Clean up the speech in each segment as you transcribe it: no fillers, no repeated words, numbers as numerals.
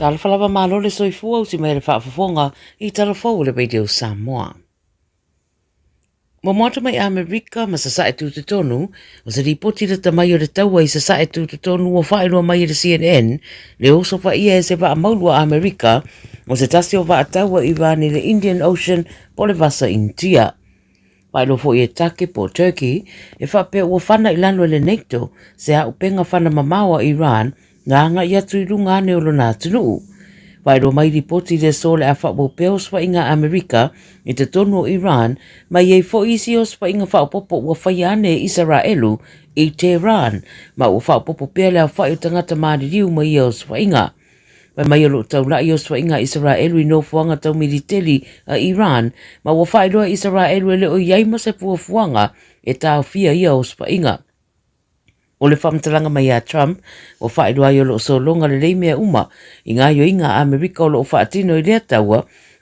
Talofa lava malo le soifua usi mai le faafofoga i tala fou o le Radio Samoa. Ua moata mai Amerika ma Sasae Tutotonu, o se lipoti lata mai o le taua i Sasae Tutotonu ua faailoa mai e le CNN le osofaia e se vaa maulu a Amerika o se tasi o vaa taua Iran i le Indian Ocean po o le Vasa Initia. Faailoa foi e Take po o Turkey e faapea ua fana i lalo e le NATO se auupega fana mamao a Iran na agai atu i luga ane o lona atunuu. Faailoa mai lipoti i le aso o le a faaauau pea osofaiga a Amerika i totonu o Iran ma i ai foi isi osofaiga faaopoopo ua faia ane e Isaraelu i Tehran ma ua faaopoopo pea le aofai o tagata maliliu ma ia osofaiga. Fai mai o lo o taulai osofaiga a Isaraelu i nofoaga tau militeli a Iran ma ua faailoa e Isaraelu e le o i ai ma se fuafuaga e taofia ia osofaiga. O le faamatalaga mai a Trump, ua faailoa ai o lo o sologa lelei mea uma i gaoioiga a Amerika o lo o faatino i lea taua,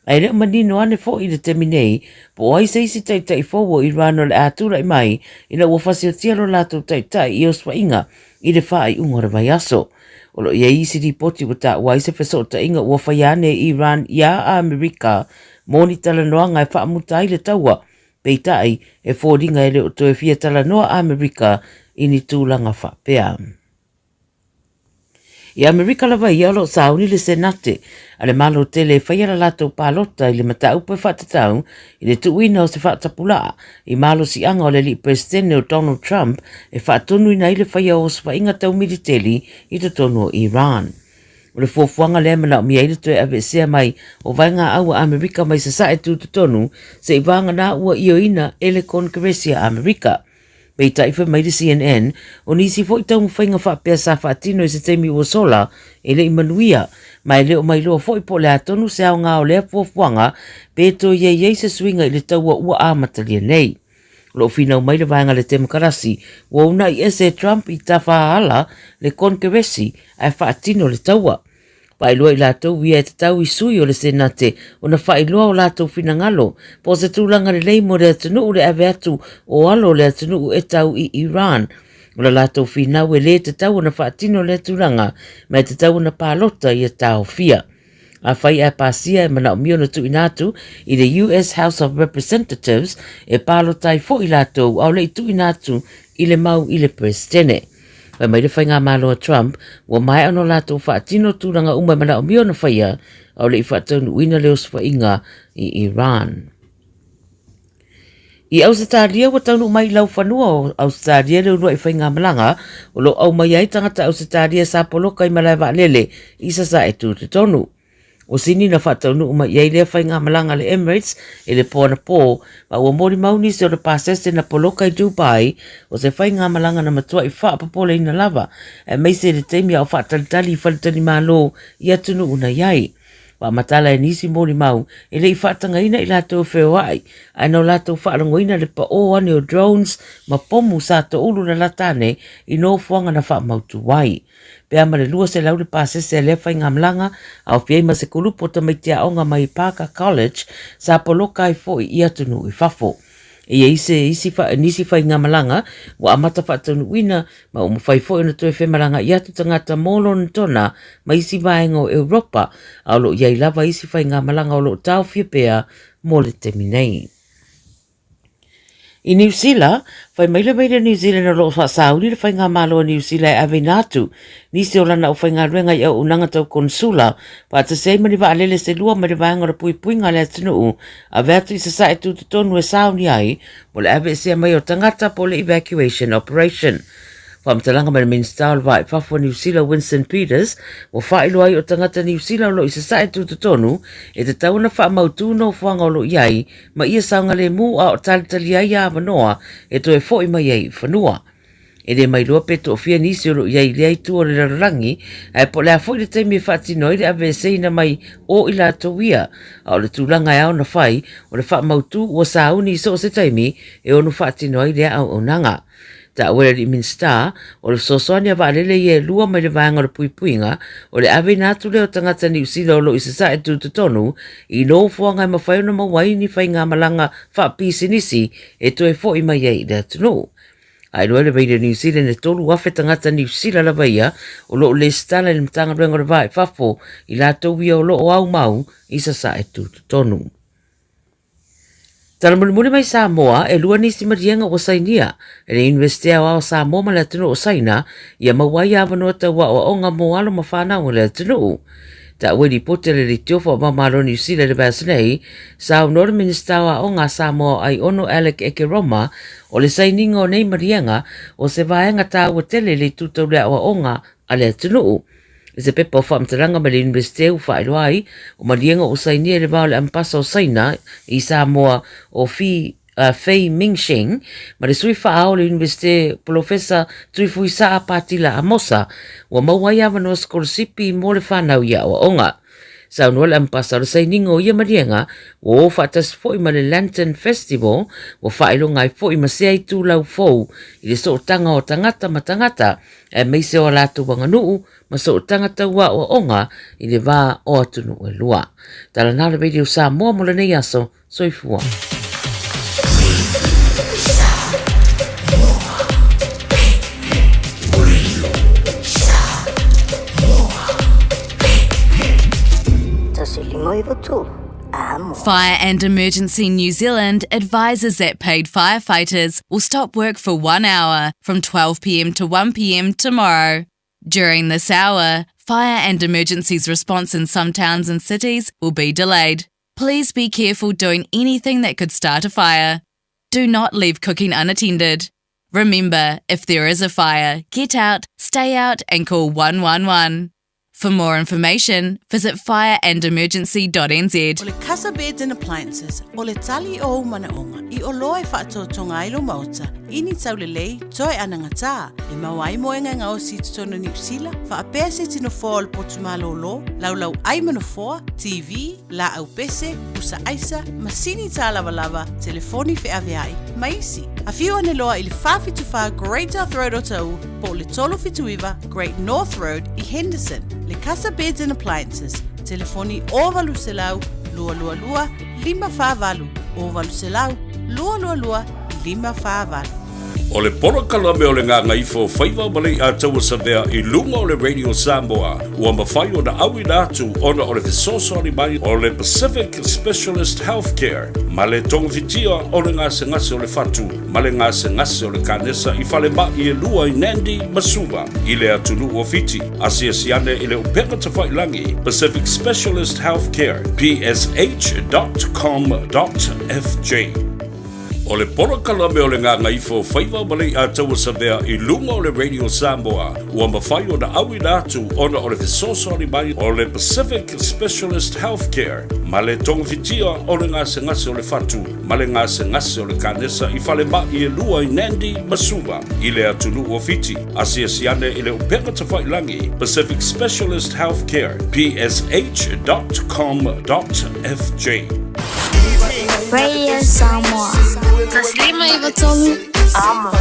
ae le o manino ane foi i le taimi nei po o ai se isi taitai fou o Iran o le a tulai mai ina ua fasiotia lo latou taitai i osofaiga i le faaiuga o le vaiaso. O lo o i ai isi lipoti ua taua ai se fesootaiga ua faia ane e Iran iā Amerika mo ni talanoaga e faamuta ai le taua Peitai, e foliga e le o toe fia talanoa a Amerika i ni tulaga faapea. I Amerika lava ia o lo o sauni le Senate a le Malo tele e faia la latou palota i le mataupu e faatatau i le tuuina o se faatapulaa i malosiaga o le alii Peresetene o Donald Trump e faatonuina ai le faia o osofaiga tau militeli i totonu o Iran. O le fuafuaga lea e manaomia ai le toe aveesea mai o vaegaau a Amerika mai Sasae Tutotonu se'i vagana ua ioeina e le Konekeresi a Amerika. Peitai fai mai le CNN, o nisi foi taumafaiga faapea sa faatino i se taimi ua sola e le i manuia, ma e le o mailoa foi po o le a tonu se aoga o lea fuafuaga pe toe i ai ai se suiga i le taua ua amatalia nei. O lo o finau mai le vaega a le Temokarasi ua uunai ese e Trump i tafaala le Konekeresi ae faatino le taua. Faailoa i latou ia e tatau i sui o le Senate ona faailoa o latou finagalo po o se tulaga lelei mo le atunuu le ave atu o alo o le atunuu e tau i Iran. O la latou finau e lē tatau ona faatino lea tulaga ma e tatau ona palota ia taofia. Afai ae pasia e manaomia ona tuuina atu i le US House of Representatives e palota ai foi latou a o le i tuuina atu i le mau i le Peresetene. Fai mai le faigamalo a Trump, ua maea ona latou faatino tulaga uma e manaomia ona faia a o le i faataunuuina le osofaiga i Iran. I Ausetalia, ua taunuu mai i laufanua o Ausetalia le uluai faigamalaga o lo o aumaia ai tagata Ausetalia sa poloka i malae vaalele i Sasae Tutotonu. Ua sini na faataunuu mai i ai lea faigamalaga a le Emirates i le po anapō, ma ua molimau nisi o le pasese na poloka i Dubai o se faigamalaga na matuai faapopoleina lava, aemaise i le taimi a o faatalitali i faletalimalo i atunuu na i ai. Faamatala e nisi molimau e le i faatagaina i latou e feoai, ae na o latou faalogoina le paō ane o drones ma pomu sa toulu lalata ane i nofoaga na faamautu ai. Pe a ma le 200 le pasese a lea faigamalaga, aofia ai ma se kulupu o tamaiti aoga mai Parker College sa poloka ai foi i atunuu i fafo. E i ai se isi nisi faigamalaga ua amata faataunuuina ma ua mafai foi ona toe femalagaai atu tagata mo Lonetona ma isi vaega o Europa, a o lo o i ai lava isi faigamalaga o lo o taofia pea mo le taimi nei. I Niu Sila, fai mai le Radio New Zealand o lo o faasauli le faigamalo a Niu Sila e aveina atu nisi o lana aufaigaluega i auaunaga tau konsula faatasi ai ma ni vaalele se lua mai le vaega o le puipuiga a le atunuu ave atu i Sasae tutotonu e sauni ai mo le aveesea mai o tagata po o le evacuation operation. Faamatalaga mai le Minisita o le Va i Fafo a Niu Sila Winston Peters, ua faailoa ai o tagata Niu Sila o lo o i Sasae tutotonu e tatau ona faamautū nofoaga o lo o i ai ma ia saogalemu a o talitali ai ia avanoa e toe fo'i mai ai i fanua. E le mailoa pe toafia nisi o lo o i ai i lea itu o le lalolagi, ae po o le a foi le taimi e faatino ai le aveeseina mai o i latou ia. A o le tulaga e ao ona fai, o le faamautu ua sauni i so o se taimi e ono faatino ai lea auaunaga. Taua e le alii Minisita, o le fesoasoani a vaalele ia e lua mai le vaega o le puipuiga, o le aveina atu lea o tagata Niu Sila o lo o i Sasae tutotonu i nofoaga e mafai ona maua ai ni faigamalaga faapisinisi e toe fo'i mai ai i le atunuu. Ae iloa ai le Radio New Zealand e 3,000 tagata Niu Sila lava ia o lo o lesitala i le Matagaluega o le Va i Fafo, i latou ia o lo o aumau i Sasae Tutotonu. Tala mulimuli mai Samoa, e lua nisi maliega ua sainia e le Iunivesite Aoao o Samoa ma le atunuu o Saina ia maua ai avanoa tau aoaoga mo alo ma fanau a le atunuu. Taua i lipoti a le Leitio Faamamalo o Niu Sila i le vaiaso nei, saunoa le Minisita o Aoga a Samoa o Aiono Alec Ekeroma o le sainiga o nei maliega o se vaega taua tele i le itu tau le aoaoga a le atunuu. I se pepa o faamatalaga mai le Iunivesite ua faailoa ai, o maliega ua sainia i le va o le Amepasa o Saina i Samoa o Fi, uh, Fei Mingsheng ma le sui faaao o le Iunivesite Polofesa Tuifuisaa Patila Amosa ua maua ai avanoa sikolasipi mo le fanau i aoaoga. Saunoa le Amepasa o le sainiga o ia maliega ua o faatasi foi ma le Lantern Festival ua faailoga ai foi ma sea itulau fou i le sootaga o tagata ma tagata aemaise o a latou aganuu ma sootaga tau aoaoga i le va o atunuu e lua. Tala na o le Radio Samoa mo lenei aso. Soifua. Fire and Emergency New Zealand advises that paid firefighters will stop work for one hour from 12pm to 1pm tomorrow. During this hour, fire and emergencies response in some towns and cities will be delayed. Please be careful doing anything that could start a fire. Do not leave cooking unattended. Remember, if there is a fire, get out, stay out, and call 111. For more information, visit fireandemergency.nz. O le Casa Beds and Appliances, o le tali o ou manaoga i oloa e faatotoga ai lou maota i ni taulelei toe anagatā e maua ai moega e gaosi i totonu o Niu Sila, faapea se iti nofoa o le potu malōlō, laulau ai ma nofoa, TV, laau pese, pusa aisa, masini tālavalava, telefoni feaveai, ma isi. Afio ane loa i le 474 Great South Road o Taʻu po o le 379 Great North Road i Henderson, le Casa Beds and Appliances, telefoni 0800 222 548, 0800 222 548. O le polokalame o le Gagaifo Faiva ma Leiataua Savea i luga o le Radio Samoa ua mafai ona auina atu ona o le fesoasoani mai o le Pacific Specialist Healthcare ma le togafitia o le gasegase o le fatu ma le gasegase o le kanesa i falemai e lua i Nandi ma Suva i le atunuu o Fiti. Asiasi ane i le upega tafailagi Pacific Specialist Healthcare, psh.com.fj. O le polokalame o le Gagaifo Faiva ma Leiataua Savea i luga o le Radio Samoa ua mafai ona auina atu ona o le fesoasoani mai o le Pacific Specialist Healthcare ma le togafitia o le gasegase o le fatu ma le gasegase o le kanesa i falemai e lua i Nandi ma Suva i le atunuu o Fiti. Asiasi ane i le upega tafailagi Pacific Specialist Healthcare, psh.com.fj. Radio Samoa. Taslima Ivatolu. Amo.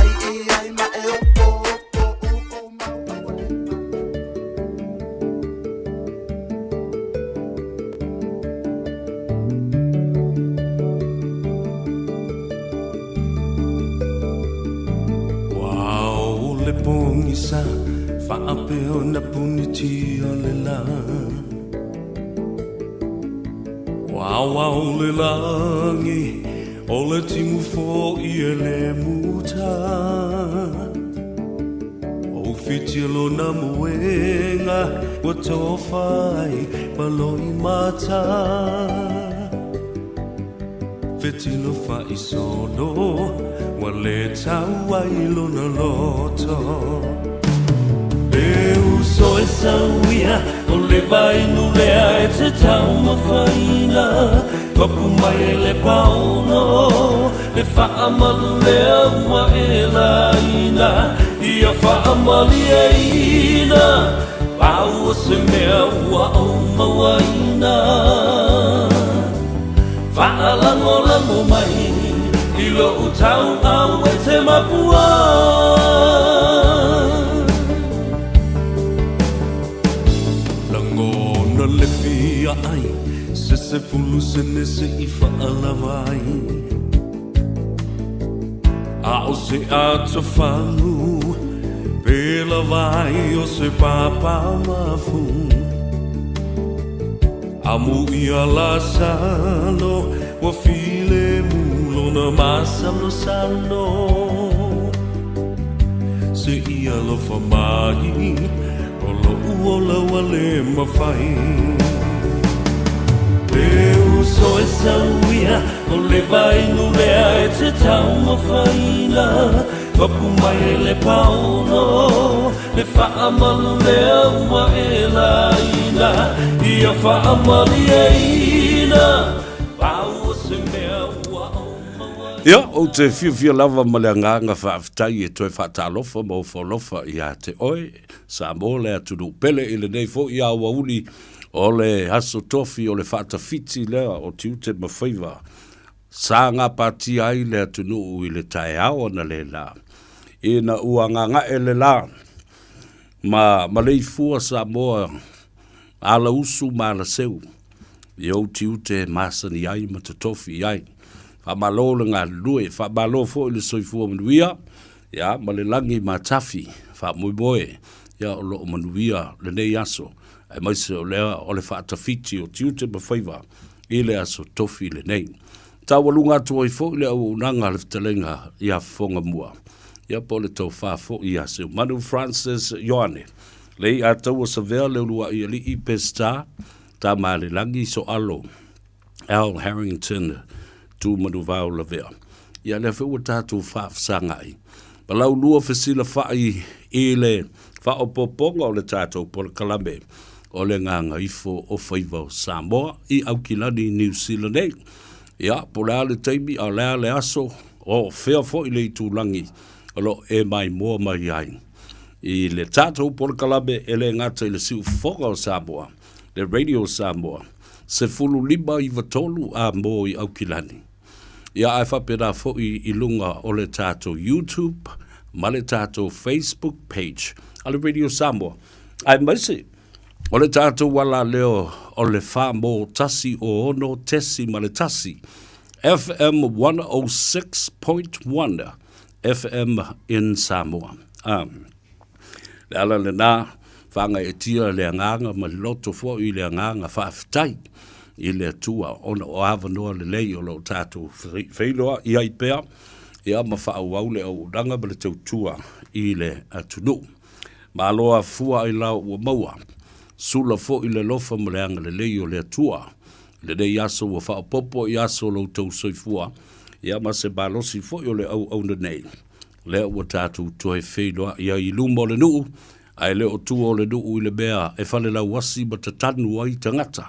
Ua ao le pogisa faapea ona punitia le lā Ua aoao le lagi o le timu foʻi e le muta Ua ufitia lona moega ua tofa ai ma loimata Fetilo faisolo ua le tau ai lona loto E uso e sauia o le vainu lea e te taumafaina Papu mai e le paono le faamalu lea ua e laina Ia faamalieina pau o se mea ua ou mauaina Faalagolago mai i lou tauau e te makua. Lagona le fia ai se sefulu sene se i faalava ai. A o se. se atofagu pe lava ai o se pāpāmafu. Amu ia Lasalo ua filemu lona masalosalo. Se i alofa mai o loʻu ola ua le mafai. E uso e sauia o le vainu lea e te taumafaina. Papu mai e le paono le faamalu lea ua e laina. Ia faamalieina pau o se mea ua ou maua. Ia, ou te fiafia lava ma le agaga faafetai e toe faatalofa ma ofaolofa ia te oe, Samoa le atunuu pele i lenei foi aoauli o le Aso Tofi o le faatafiti lea o tiute ma faiva sa gapatia ai le atunuu i le taeao analeila ina ua gaga'e le la ma maleifua Samoa alausu ma alaseu i ou tiute e masani ai ma totofi i ai. Faamalo le galulue, faamalo foi le soifua manuia, ia, ma le lagi matafi, faamoemoe, ia, o lo o manuia lenei aso, aemaise o lea o le faatafiti o tiute ma faiva i le aso tofi lenei. Taualuga atu ai foi le auaunaga a le fetalaiga ia Fofogamua, ia po o le tofa foi ia Seumanu Francis Ioane, le i'a taua Savea le ulua'i alii Peseta, Tama-a-le-lagi Soalo, Al Harrington, Tumanuvao Lavea. Ia lea foi ua tatou faafesagai ma laulua fesilafa'i i le faaopoopoga o le tatou polokalame o le Gagaifo o Faiva o Samoa i Aukilani, Niu Sila nei. Ia, po o le a le taimi a o le a le aso, o fea foi le itulagi o lo o e maimoa mai ai i le tatou polokalame e le gata i le siufofoga o Samoa, le Radio Samoa, 15 93 a mo i Aukilani. Ia ae faapena foi i luga o le tatou YouTube ma le tatou Facebook page a le Radio Samoa. Aemaise o le tatou alaleo o le 4 mo 106.1 FM 106.1 FM in Samoa. Um, le ala lena faagaeetia le agaga ma le loto foi i le agaga faafetai i le Atua ona o avanoa lelei o lo o tatou feiloai ai pea ia ma faaauau le auaunaga ma le tautua i le atunuu. Malo afua ailao ua maua, sula foi le alofa ma le agalelei o le Atua i lenei aso ua faaopoopo i aso o lo outou soifua, ia ma se malosi foi o le auauna nei, lea ua tatou toe feiloai ai i luma o le nuu, ae le o tua o le nuu i le mea e falelauasi ma tatanu ai tagata.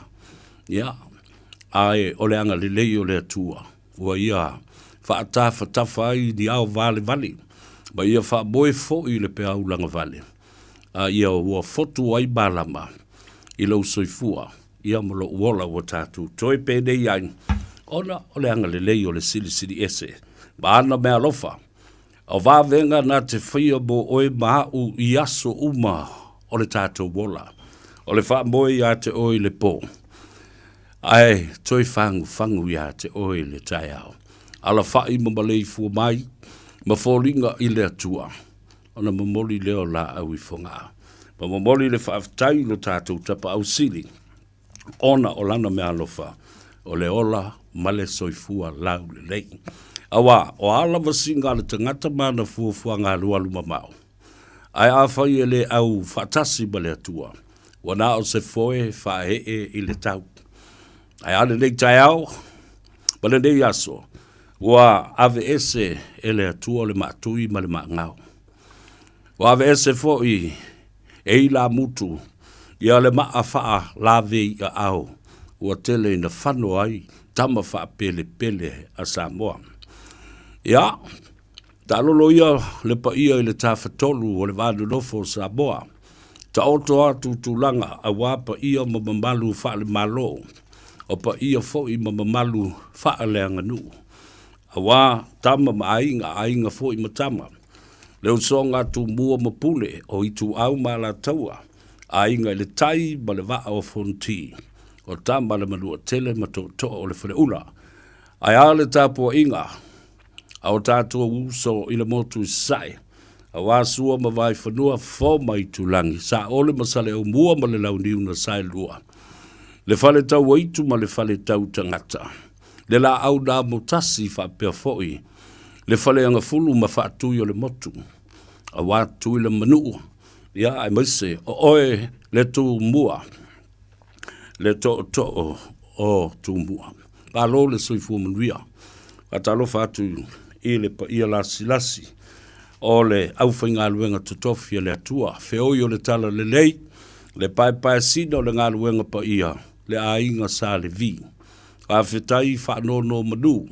Ia, ae o le agalelei o le Atua, ua ia faatafatafa ai ni ao valevale, ma ia faamoe foi i le peau lagavale, a ia ua fotu ai malama i lou soifua, ia ma lou ola ua tatou toe penei ai, ona o le agalelei o le Silisili Ese ma ana meaalofa. O vavega na te faia mo oe ma aʻu i aso uma o le tatou ola. O le faamoe iā te oe i le pō, ae toe fagufagu iā te oe i le taeao. Alafaʻi ma maleifua mai ma foliga i le Atua, ona momoli lea o laau i Fogaa. Ma momoli le faafetai i lo tatou Tapaau Sili, ona o lana meaalofa, o le ola ma le soifua laulelei. Auā, o a lava siga a le tagata ma ana fuafuaga alualu mamao, ae afai e le au faatasi ma le Atua, ua na o se foe faaee i le tau. Ae a lenei taeao ma lenei aso, ua aveese e le Atua le maatui ma le maagao. Ua aveese foi e ilāmutu ia le maa faalave i aao ua tele ina fano ai tama faapelepele a Samoa. Ia, taalolo ia le paia i le Tafatolu o le Va Nonofo o Samoa, taoto atu tulaga auā paia ma mamalu faale-Malo, o paia foi ma mamalu faaleaganuu. Auā tama ma aiga, aiga foi ma tama. Le usoga a Tumua ma Pule, o Ituau ma Alataua, aiga i le tai ma le vaa o Fonoti, o tama a le Manuatele ma tootoo o le Faleula. Ae a le tapuaiga A o tatou uso i le motu i Sasae, aua Sua ma Vaifanua, Fofo ma Aitulagi, Saole ma Saleaaumua ma le Launiu na Saelua, le Fale Tauaitu ma le Fale Tautagata, le Laau na Amotasi faapea foi le Fale Agafulu ma Faatui o le Motu, aua Tutuila ma Manua, ia aemaise o oe le Tumua. le tootoo o Tumua. Malo le soifua manuia. Faatalofa atu i le paia lasilasi o le aufaigaluega totofi a le Atua, feoi o le tala lelei, le paepaesina o le galuega paia, le aiga Sa Levi. Faafetai faanonomanu,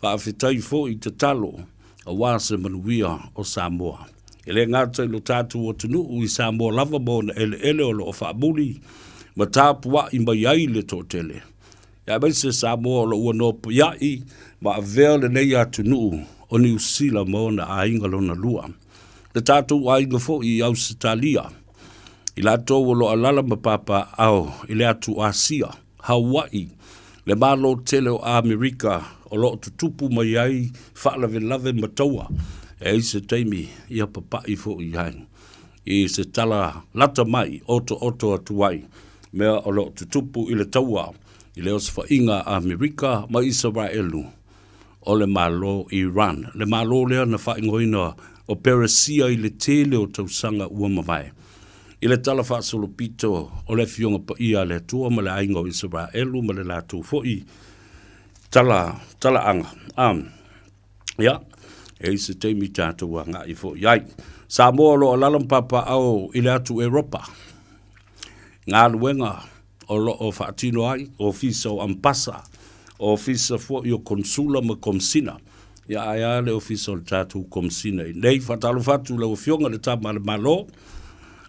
faafetai foi tatalo aua se manuia o Samoa. E le gata i lo tatou atunuu i Samoa lava ma ona eleele o lo o faamuli ma tapuai mai ai le toatele, aemaise Samoa o lo o ua nofoiai ma avea lenei atunuu o Niu Sila ma ona aiga lona lua. Le tatou aiga foi i Ausetalia, i latou o lo o alaala ma papaaao i le atu Asia, Hawaii, le Malo tele o Amerika o lo o tutupu mai ai faalavelave ma taua, e i ai se taimi ia papai foi i ai i se tala lata mai otooto atu ai mea o lo o tutupu i le taua i le osofaiga a Amerika ma Isaraelu o le Malo Iran, le Malo lea na faaigoaina o Peresia i le tele o tausaga ua mavae. I le tala faasolopito o le Afioga Paia a le Atua ma le aiga o Isaraelu ma le latou foi tala, talaaga. Um, ia, e i se taimi tatou agai foi ai. Samoa o lo o alaala ma papaaao i le atu Eropa. Galuega o lo o faatino ai, Ofisa o Ampasa, Ofisa foi o Konsula ma Komesina. Ia ae a le Ofisa o le tatou Komesina i nei. Faatalofa atu i lau Afioga i le Tama a le Malo,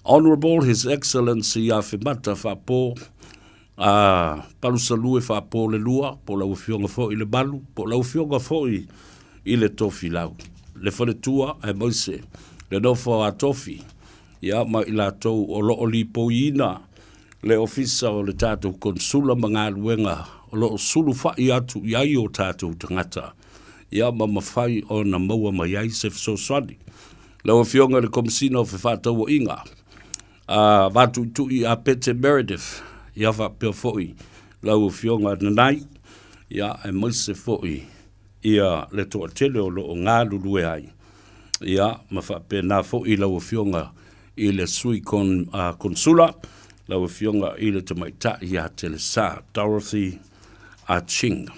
Honourable His Excellency Afemata Faapo a Palusalue Faapo le Lua, po o lau Afioga foi i le Malu, po o lau Afioga foi i le Tofilau, le Faletua aemaise le nofo a Tofi, ia ma i latou o lo o lipoiina le Ofisa o le tatou Konesula ma galuega o lo o sulufai atu i ai o tatou tagata, ia ma mafai ona maua mai ai se fesoasoani. Lau Afioga i le Komesina o Fefaatauaiga, a Vatuitui a Pete Meredith, ia faapea foi lau Afioga Nanai, ia aemaise foi ia le toatele o lo o galulue ai, ia ma faapena foi lau Afioga i le Sui Con, Konsula, lau Afioga i le Tamaitai ia Telesa Dorothy Aching.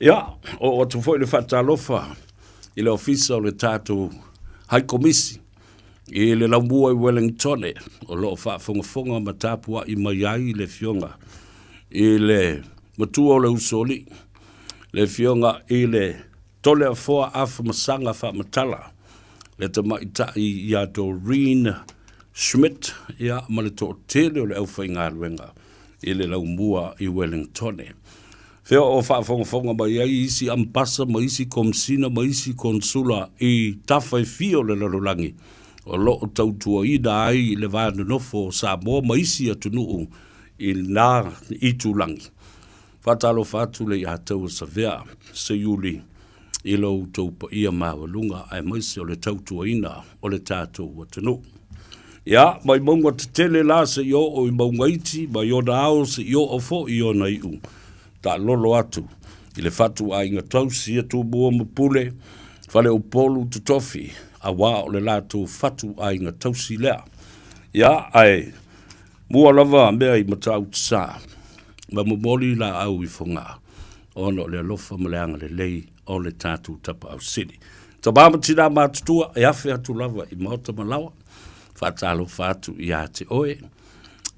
Ia, oo atu foi le faatalofa i le ofisa o le tatou Hai Komisi i le laumua i Wellingtone o lo o faafogafoga ma tapuai mai ai le Afioga i le matua o le Usoalii, le Afioga i le Toleafoa Afamasaga Faamatala, le tamaitai ia Doreen Schmidt, ia, ma le toatele o le aufaigaluega i le laumua i Wellingtone. Fea o faafogafoga mai ai isi ambasa ma isi komesina ma isi konsula i tafa e fia o le lalolagi o lo o tautuaina ai le va nonofo o Samoa ma isi atunuu i lena itulagi. Faatalofa atu le ia Taua Savea Seiuli i lo outou paia maualuga aemaise o le tautuaina o le tatou atunuu. Ia, mai mauga tetele la seia oo i mauga iti, mai ona ao seia oo foi i ona iu. Taalolo atu i le fatuaiga tausi a Tumua ma Pule, Faleupolu Totofi, aua o le latou fatuaiga tausi lea. Ia, ae Mua lava mea i Matautu-sa, ma momoli laau i Fogaa, ona o le alofa ma le agalelei o le tatou Tapaau Sili. Tama ma tina matutua, e afe atu lava i maota ma laoa, faatalofa atu ia te oe,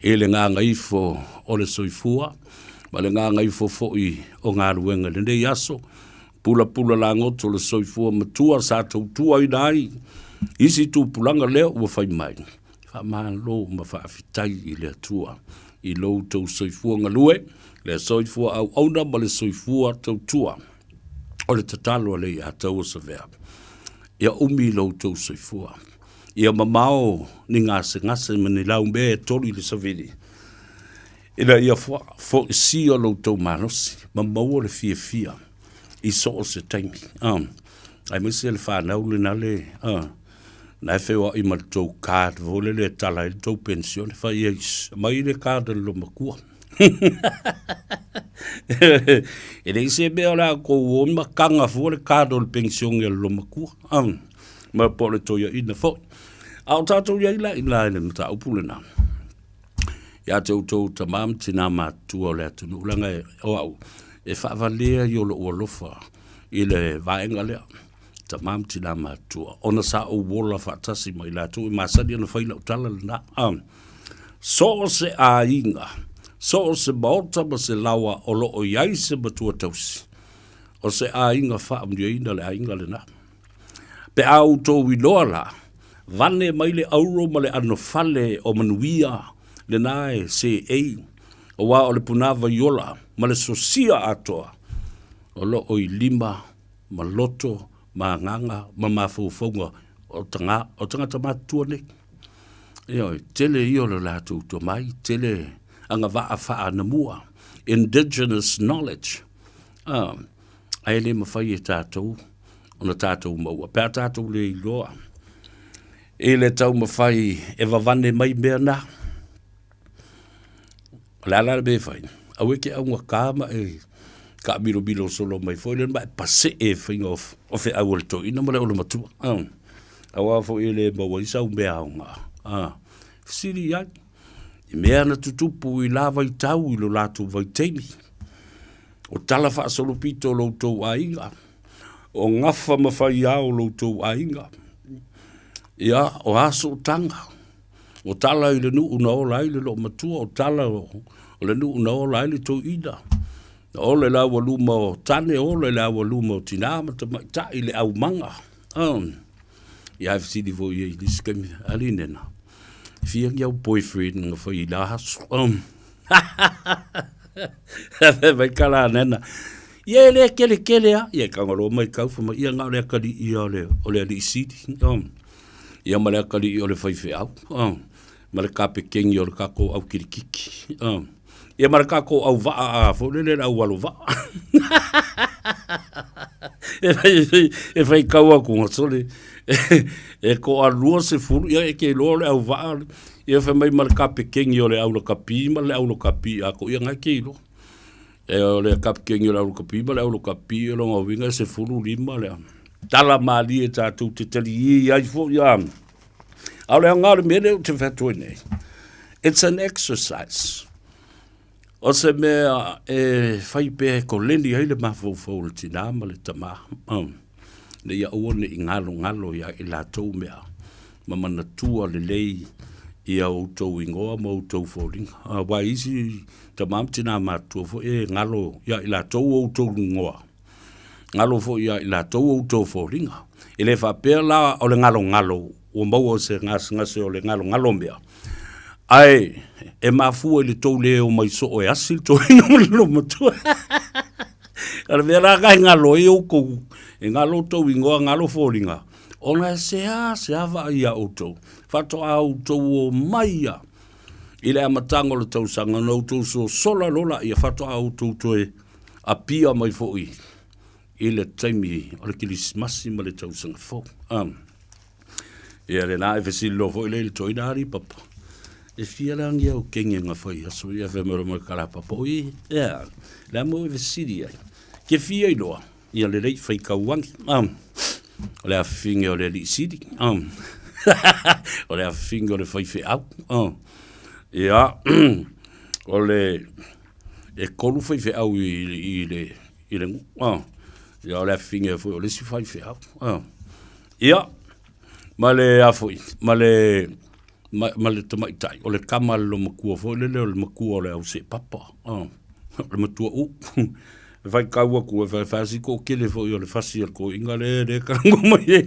i le gagaifo o le soifua, ma le gagaifo foi o galuega i lenei aso, pulapula lagoto o le soifua matua sa tautuaina ai isi tupulaga lea ua fai mai. Faamalo ma faafetai i le Atua i lo outou soifua galue, le soifua auauna ma le soifua tautua. O le tatalo a le ia Taua Savea, ia umi lo outou soifua, ia mamao ni gasegase ma ni laumea e toli i le savili, ina ia foisia lo outou malosi ma maua le fiafia. i so o se taimi. Aemaise le fanau lena le, na e feoai ma le tou card foi lele e tala ai le tou penisione, fai i ai, aumai le card a le loomatua. E leai se mea o le a tou o ma taga fua le card o le penisione a le loomatua, ma po o le toeaina foi. A o tatou i ai la i ina i le mataupu lena, ia te outou tama ma tina matutua o le atunuu, leaga o au e faavalea i o lou alofa i le vaega lea, tama ma tina matutua, ona sa ou ola faatasi ma i latou e masani ona fai lau tala lena. So o se aiga, so o se maota ma se laoa o lo o i ai se matua tausi, o se aiga faamanuiaina le aiga lena. Pe a outou iloa la, vane mai le auro ma le anofale o manuia lena e seei, aua o le punāwai ola ma le sosia atoa o lo o i lima ma loto ma agaga ma mafaufauga o taga, o tagata matutua nei. Ioe, tele ia o le latou tomai, tele agavaa faanamua, indigenous knowledge. Ae le mafai e tatou ona tatou maua pe a tatou le iloa i le taumafai e vavane mai mea na. O le a la le mea e fai? Aua e te augata ma e taamilomilo solo mai foi lea ma e pasee i faiga o feau a le toeaina ma le olomatua. Aua foi e le maua ai sau mea aoga. Fesili i ai i mea na tutupu i la vaitau i lo latou vaitaimi. O tala faasolopito o lo outou aiga, o gafa ma faiā o lo outou aiga, ia, o a sootaga, o tala i le nuu na ola ai le loomatua, o tala o le nuu na ola ai le toeaina, na ola i le aualuma o tane, ola i le aualuma o tinā ma tamaitai, le aumaga. Ia, ae fesili foi i ai i le isi taimi, alii nena, e fia ni au boyfriend na fai i la aso? Fai mai kala nena, ia e le kele kele a. Ia e kangaloa mai kau, fai mai, ia na o le akalii ia o le, o le alii sili. Ia ma le akalii o le faifeau. Ma le kapekengi o le tatou au kilikiki. Ia ma le tatou au vaa a foi lele le au alo vaa. E fai, e fai kau atu sole. E toalua sefulu, ia e te iloa o le au vaa, ia fai mai ma le kapekengi o le au lakapi ma le au lakapi atoa, ia na e te iloa. E o le kapekengi o le au lakapi ma le au lakapi, o lona uiga e 15 le tala malie tatou te taliī ai foi a. A o le aoga o le mea lea ou te fai atu ai nei, it's an exercise. O se mea e fai pea e koleni ai le mafaufau o le tinā ma le tamā, ina ia aua ne i galogalo ia i latou mea ma manatua lelei ia outou igoa ma outou foliga. Aua e isi tamā ma tinā matutua foi e galo ia i latou outou igoa, galo foi ia i latou outou foliga. E le faapea la o le galogalo ua maua se gasegase o le galogalo mea, ae e mafua i le tou le omai soo e asi le toeaina ma le loomatua. O le mea la lena e galo ai outou, e galo outou igoa, galo foliga, ona e seasea vaai ia outou, faatoa outou omai lava i le amataga o le tausaga ona outou sosola loa lea, faatoa outou toe apia mai foi i le taimi o le Kerisimasi ma le tausaga fou. Ia lena e fesili loa foi lea i le toeaina, alii papa, e fia la ni au kenge na fai aso ia fai mai loa ma le kalapapa, oi, ea, le a mo e fesili ai, ke fia iloa, ia lelei fai kauangi, o le afifine o le alii sili, o le afifine o le faifeau, ia, o le, e kolu faifeau i le, i le nuu, ia o le afifine foi o le isi faifeau, Ia, ma le a foi, ma le, ma, ma le tamaitai, o le tama a le loomatua foi lele, o le matua o le au seepapa, o le matua uu. E faitau atu e fai fai si toatele foi o le fasi a le toeaina lea lea e talanoa mai ai.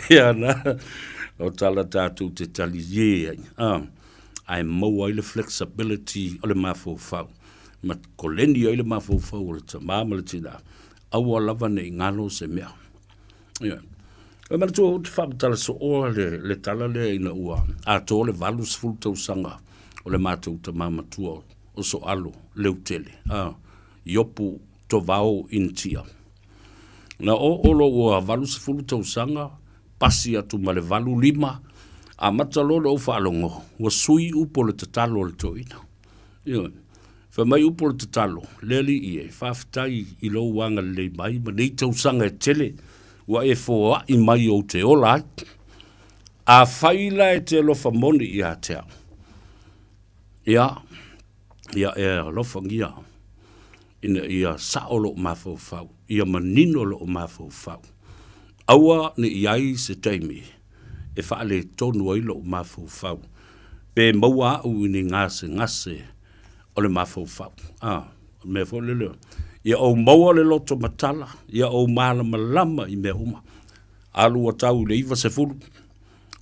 Ia na, o tala tatou te taliē ai, ae maua ai le flexibility o le mafaufau, ma koleni ai le mafaufau o le tama ma le tina, Aua lava ne i galo se mea. Ioe. E manatua ou te faamatala sooa le, le tala lea ina ua atoa le 80tausaga o le matou tama matua o Soalo Leutele, a, Iopu Tovao Initia. Na oo loa ua 80 tausaga, pasi atu ma le 85, amata loa ona ou faalogo, ua sui upu o le tatalo a le toeaina. Ioe. Fai mai upu o le tatalo, Le Alii e, faafetai i lou agalelei mai ma nei tausaga e tele ua e foai mai ou te ola ai. Afai la e te alofa moni ia te au, ia, ia e alofagia ina ia sao lou mafaufau, ia manino lou mafaufau. Aua ne i ai se taimi e faaletonu ai lou mafaufau, pe maua au i ni gasegase o le mafaufau. A, o le mea foi lele, ia ou maua le loto matala, ia ou malamalama i mea uma. Alu ua tau i le 90,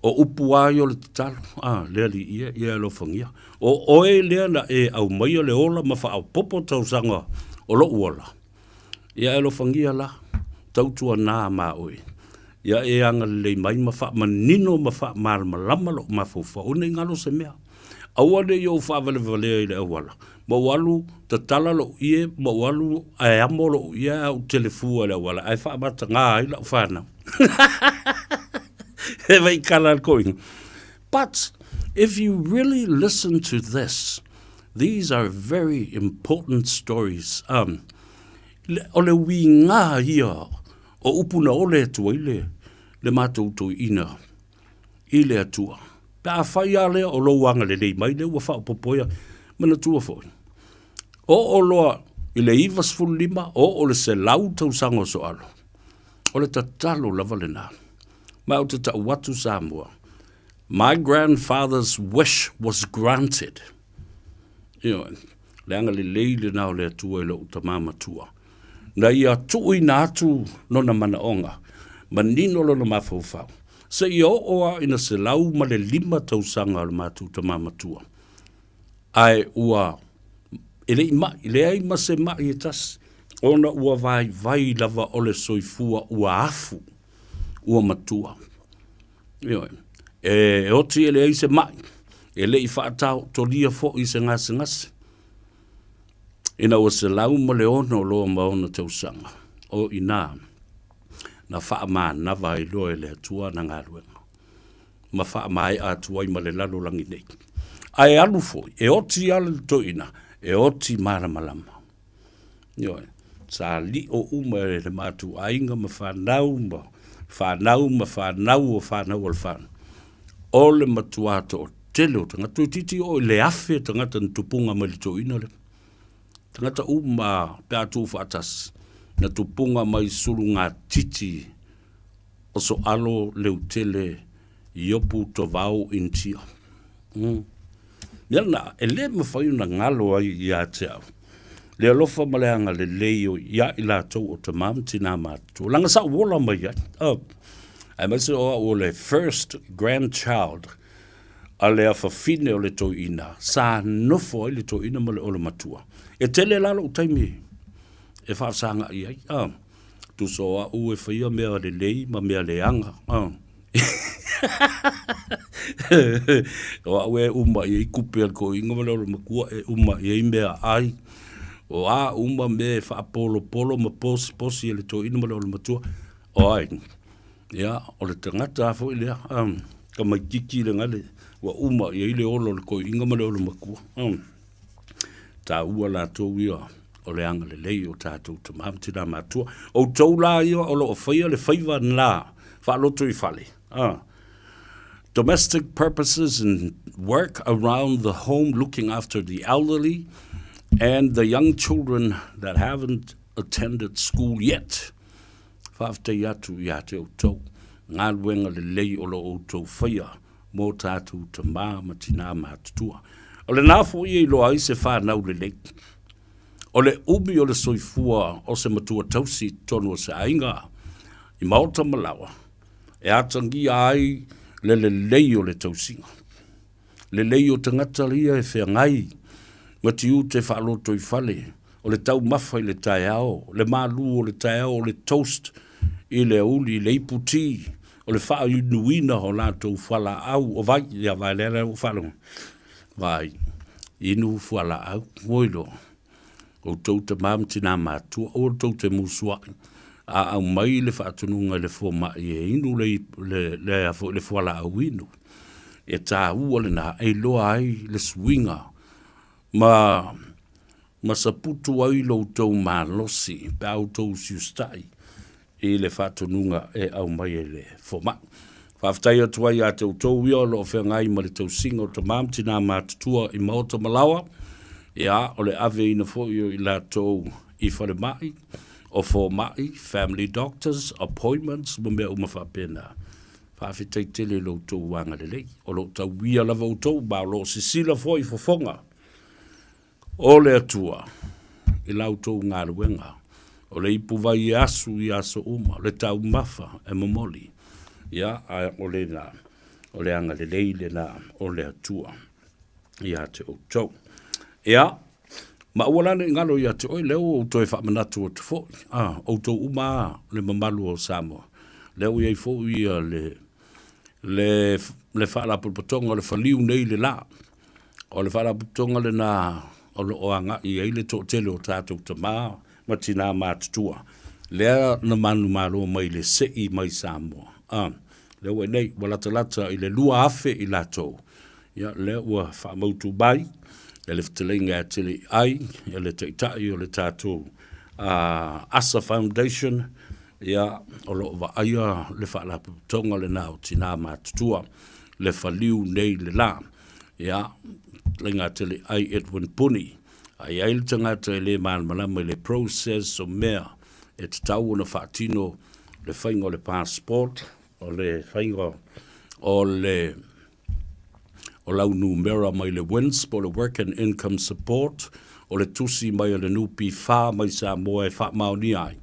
o upu lava ia o le tatalo, a, le Alii e, ia e alofagia. O oe lea na e aumaia le ola ma faaopoopo tausaga o lou ola, ia e alofagia la, tautuana ma oe. Ia e agalelei mai ma faamanino ma faamalamalama lou mafaufau, aua ne i galo se mea. Aua ne i ou faavalevalea i le auala, ma ou alu tatala lou ie ma ou alu ae amo lou ie ae ou telefua i le auala ae faamataga ai lau fanau. He wai kala le koinga. But if you really listen to this, these are very important stories. Um, le, o le uiga ia o upu na ole atu ai le, le matou toeaina i le Atua. Pe afai lava lea o lou agalelei mai lea ua faaopoopo ia, manatua foi, oo loa i le 95, oo i le 100 tausaga o Soalo, o le tatalo lava lena. Ma ou te tau atu Samoa, my grandfather's wish was granted. Ioe, le agalelei lena o le Atua i lou tama matua. Na ia tuuina atu lona manaoga, manino lona mafaufau, seia oo lava ina 105 tausaga o le matou tama matua. Ae ua, e le i mai, leai ma se mai e tasi, ona ua vaivai lava o le soifua ua afu, ua matua. Ioe. E oti e leai se mai, e le i faataotolia foi i se gasegase. Ina ua 106 loa ma ona tausaga, o i ina na faamanava ai loa e le Atua ana galuega, ma faamaea atu ai ma le lalolagi nei. Ae alu foi, e oti lava le toeaina, e oti malamalama. Ioe, sa lio uma e le matou aiga ma fanau ma fanau ma fanau o fanau a le fanau. O le matua toatele o tagata, toeitiiti oo i le 1000 tagata na tupuga mai le toeaina lea. Tagata uma pe a tuufaatasi, na tupuga mai sulugatiti o Soalo Leutele Iopu Tovao Initia. Mm. Mea lena, e le mafai ona galo ai ia te au le alofa ma le agalelei o ia i latou o tamā ma tinā matutua. Leaga sa ou ola mai ai. Oh. Aemaise o au o le first grandchild a le afafine o le toeaina, sa nofo ai le toeaina ma le olomatua. E tele la lou taimi e faafesagai ai. Oh. Tusa o au e faia mea lelei ma mea leaga. Oh. o au e uma i ai kupe a le toeaina ma le olomatua e uma i ai mea ai. O a uma mea e faapolopolo ma posiposi e le toeaina ma le olomatua, o ai, ia, o le tagata lava foi lea, um, tamaitiiti le gale, ua uma i ai le ola o le toeaina ma le olomatua. Um, taua latou ia o le agalelei o tatou tama ma tina matua. Outou la ia o lo o faia le faiva na faalotoifale, ah, domestic purposes and work around the home looking after the elderly and the young children that haven't attended school yet. Faafetai atu ia te outou, galuega lelei o lo outou faia mō tātou tamā ma tinā matutua. O lena foi e iloa ai se whānau lelei. O le umi o le soifua o se matua tausi i totonu o se aiga, i maota ma laoa, e atagia ai le lelei o le tausiga. Lelei o tagata ia e feagai ma tiute faalotoifale, o le taumafa i le taeao, le malū o le taeao, o le toast i le aoauli, le ipu tī, o le faainuina o latou fualaau, o vai, ia vai lea lea ua faalogo, vai, inu fualaau, oi loa. Outou tamā ma tinā matua, aua tou te musuaʻi, a aumai le faatonuga i le fomaʻi e inu le, le, le, le, le fualaau inu. E tāua lena e iloa ai le suiga ma ma saputu ai lo outou malosi pe a outou usiusitai i le faatonuga e aumai e le fomai. Faafetai atu ai ia te outou ia o lo o feagai ma le tausiga o tamā ma tinā matutua i maota ma laoa, ia, o le aveina foi o i latou i falemai, o fomai, family doctors, appointments ma mea uma faapena. Faafetai tele i lo outou agalelei. O lo o tauia lava outou ma o lo o sisila foi fofoga O le Atua, i la outou galuega, o le ipuvai e asu i aso uma, o le taumafa e momoli, ia, ae o lena, o le agalelei lena o le Atua ia te outou. Ia, ma aua la ne i galo ia te oe, lea ua ou toe faamanatu atu foi, a, outou uma a, le mamalu o Samoa, lea ua i ai foi ia le, le, le faalapotopotoga o le faliu nei le la, O le faalapotopotoga lena o lo o agai i ai le toatele o tatou tama ma tinā matutua, lea na manumalo mai le sei mai Samoa. A, lea ua i nei, ua latalata i le 2,000 i latou, ia, lea ua faamautu mai e le fetalaiga ia Teleai, e le taitai o le tatou ASA Foundation, ia, o lo o vaaia le faalapotopotoga lena o tinā matutua, le faliu nei le la. Ia, fetalaiga a Teleai Edwin Puni, a i ai le tagata e le malamalama i le process o mea e tatau ona faatino le faiga o le passport, o le faiga o le o lau numera mai le WINS po o le Work and Income Support, o le tusi mai a le NPF mai Samoa e faamaonia ai.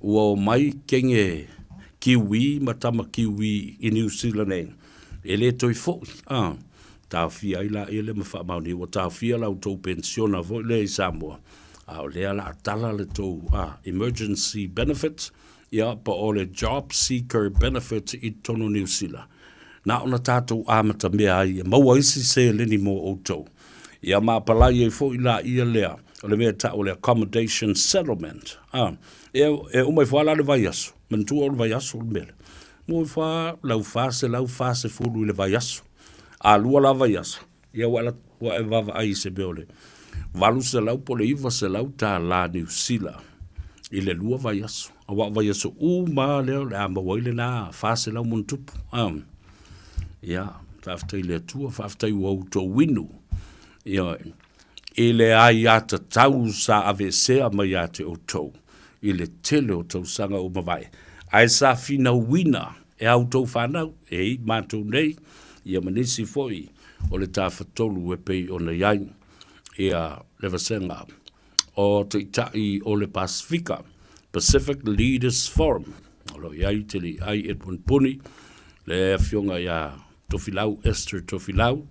Ua omai kenge Kiwi ma tama Kiwi i Niu Sila nei. E le toe foi, a, taofia ai laia lea ma faamaonia, ua taofia la outou penisiona foi lea i Samoa, a o lea la a tala le tou, a, emergency benefit, ia, po o le job seeker benefit i totonu o Niu Sila. Na ona tatou amatamea ai e maua isi seleni mo outou. Ia ma apalai ai foi laia lea, o le mea e tau o le accommodation settlement, a, e, e uma ifo lava la le vaiaso, manatua o le vaiaso le mea lea. Mo fa lau 440 i le vaiaso. A lua la vaiaso, ia ua ela ua e vaavaai i se mea o le 800 po o le 900 tālā Niu Sila i le lua vaiaso. Aua o vaiaso uma lava lea o le a maua ai lena 400 ma ona tupu. Ah. Ia, faafetai i le Atua, faafetai ua outou inu. Ia, i le aiatatau sa aveesea mai ia te outou i le tele o tausaga ua mavae, ae sa finauina e a outou fanau, e i matou nei, ia ma nisi foi o le Tafatolu e pei ona i ai ia le vasega o Taitai o le Pasefika, Pacific Leaders Forum, o lo o i ai Teliai Edwin Puni, le Afioga ia Tofilau Esther Tofilau,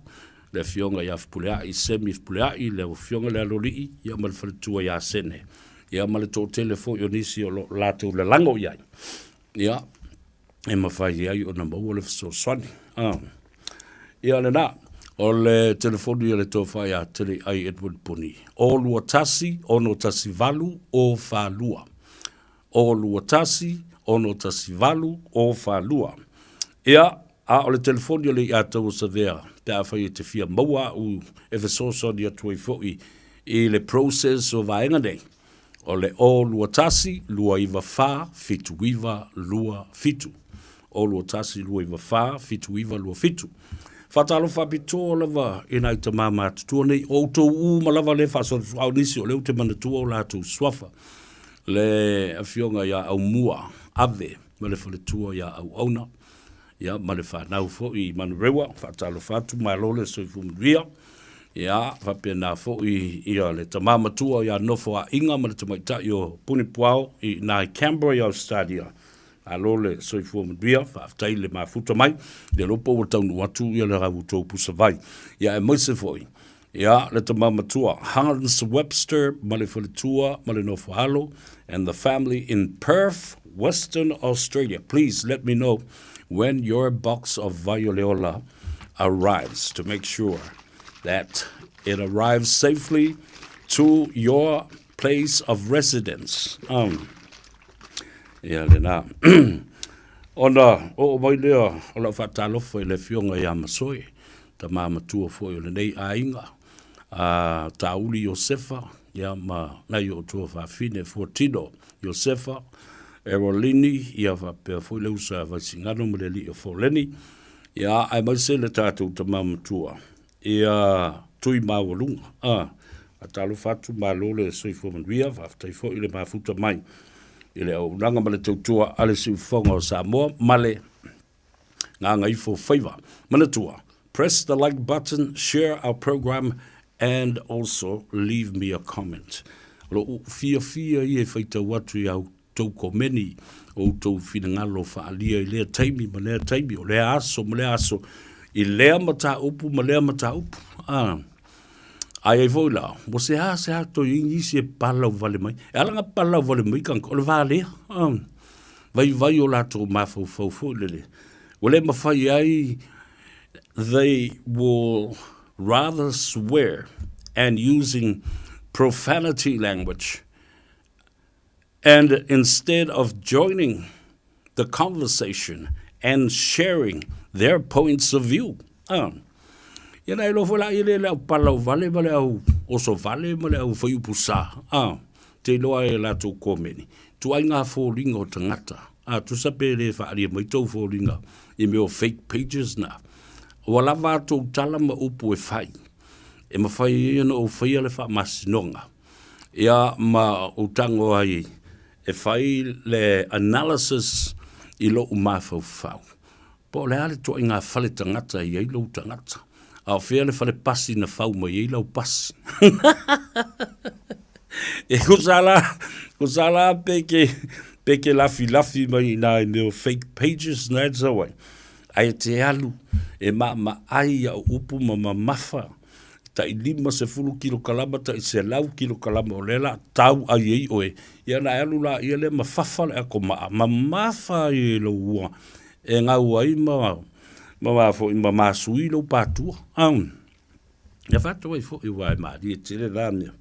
le Afioga ia Fepuleai Semi Fepuleai, le Afioga i le Aloalii, ia ma le faletua ia Sene, ia ma le toatele foi o nisi o lo o latou lalago i ai, ia, e mafai ai ona maua le fesoasoani. Ah. Ia lena, o le telefoni a le tofa ia Teleai Edward Puni, 021 618 042. 021 618 042. Ia, a o le telefoni o le Iataua Savea, pe afai e te fia maua au e fesoasoani atu ai foi i le process o vaega nei, o le 021 294 7927. 021 294 7927. Faatalofa faapitoa lava i nai tamā matutua nei, o outou uma lava lea e faasoasoa, a o nisi o lea ou te manatua o latou suafa. Le afioga ia Aumua Ave ma le faletua ia Auauna, ia ma le fanau foi i Manurewa, faatalofa atu, malo le soifua manuia. Ia, faapena foi ia le tama matua ia Nofoa'iga ma le tamaitai o Punipuao i ina i Canberra i Ausetalia. Malo le soifua manuia, faafetai le mafuta mai, le iloa po ua taunuu atu ia le au outou pusavai. Ia aemaise foi Ia, le tama matua, Hans Webster ma le faletua ma le nofo alo, and the family in Perth, Western Australia. Please let me know when your box of Vaioleola arrives to make sure that it arrives safely to your place of residence. Um, ia lena. Ona oo mai lea o lau faatalofa i le Afioga ia Masoe, tama matua foi o lenei aiga, a Tauli Iosefa, ia ma nai o outou fafine Fuatino Iosefa, Erolini, ia faapea foi le uso a Vaisigano ma le alii o Foleni, ia aemaise le tatou tama matua ia Tuimaualuga. A, faatalofa atu, malo le soifua manuia, faafetai foi le mafuta mai i le auaunaga ma le tautua a le Siufofoga o Samoa ma le Gagaifo Faiva. Manatua, press the like button, share our program and also leave me a comment. O lou fiafia ia e faitau atu i au tou komeni, o outou finagalo faaalia i lea taimi ma lea taimi, o lea aso ma lea aso, i lea mataupu ma lea mataupu. Ah. Ai ai foi la, ua se a se a toi ai nisi e palau vale mai. E ala nga palau vale mai kanka, o le va lea. Ah. Vaivai o latou mafaufau foi lele. Ua le mafai ai, they will rather swear and using profanity language and instead of joining the conversation and sharing their points of view. Ah. Ia na iloa foi la ia le au palau vale ma le au oso vale ma le au whaiupu sa. Ah. Te iloa e latou komeni. Tuai ngā fōlinga o tangata. Ah, tusa pe le whaaria mai tau fōlinga i mea o fake pages na. Ua lava a tou tala ma upu e whai. E mawhai ai ona o whaia le whaamasinoga. Ia ma ou tago ai e fai le analysis i lou mafaufau. Po o le a le ituaiga fale tagata e i ai lou tagata? A o fea le fale pasi na fau mai ai lau pasi? E kusa la, kusa la pe ke, pe ke lafilafi mai i nā i mea o fake pages na e sau ai. Ae te alu e maamaai i au upu ma mamafa tai 50 kilokalama, tai 100 kilokalama o lea la tau ai ai oe, ia na e alu la ia lea ma fafa le ako maa, mamafa ai e lou ua, e gau ai ma, ma ma foi ma masui lou patua. Um, ia whātou ai foi wa e mārie tele la mea.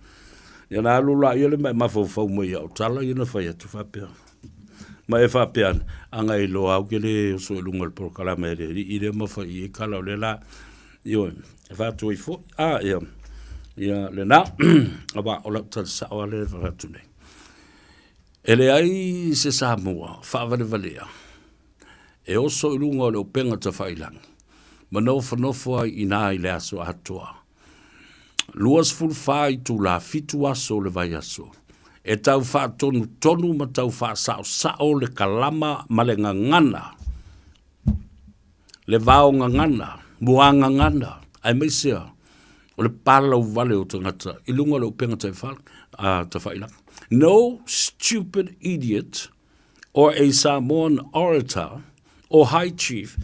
Ia na alu la ia le mai mafaufau mai au tala ia na whai atu whapea. Ma e whapea ana, anga i loa au ke le oso i lunga le porokalama e le ri i le mawhai i e kala o le la. Ioe, e whātua i foi, a, ia, ia, lena, awa, o lau tala sao ale e whakatu nei. E le ai se Samoa, whaawalevalea, e oso i lunga o le upenga tawhailangi, ma nofonofo ai i nā i le aso atoa. 24 itulā, 7 aso o le vaiaso, e tau whaatonutonu ma tau whaasaosao le kalama ma le ngangana le vao gagana, mua gagana, aemaise a o le palau vale o tagata i luga o le upega taifala, a tafailaga. No stupid idiot or a Samoan orator or high chief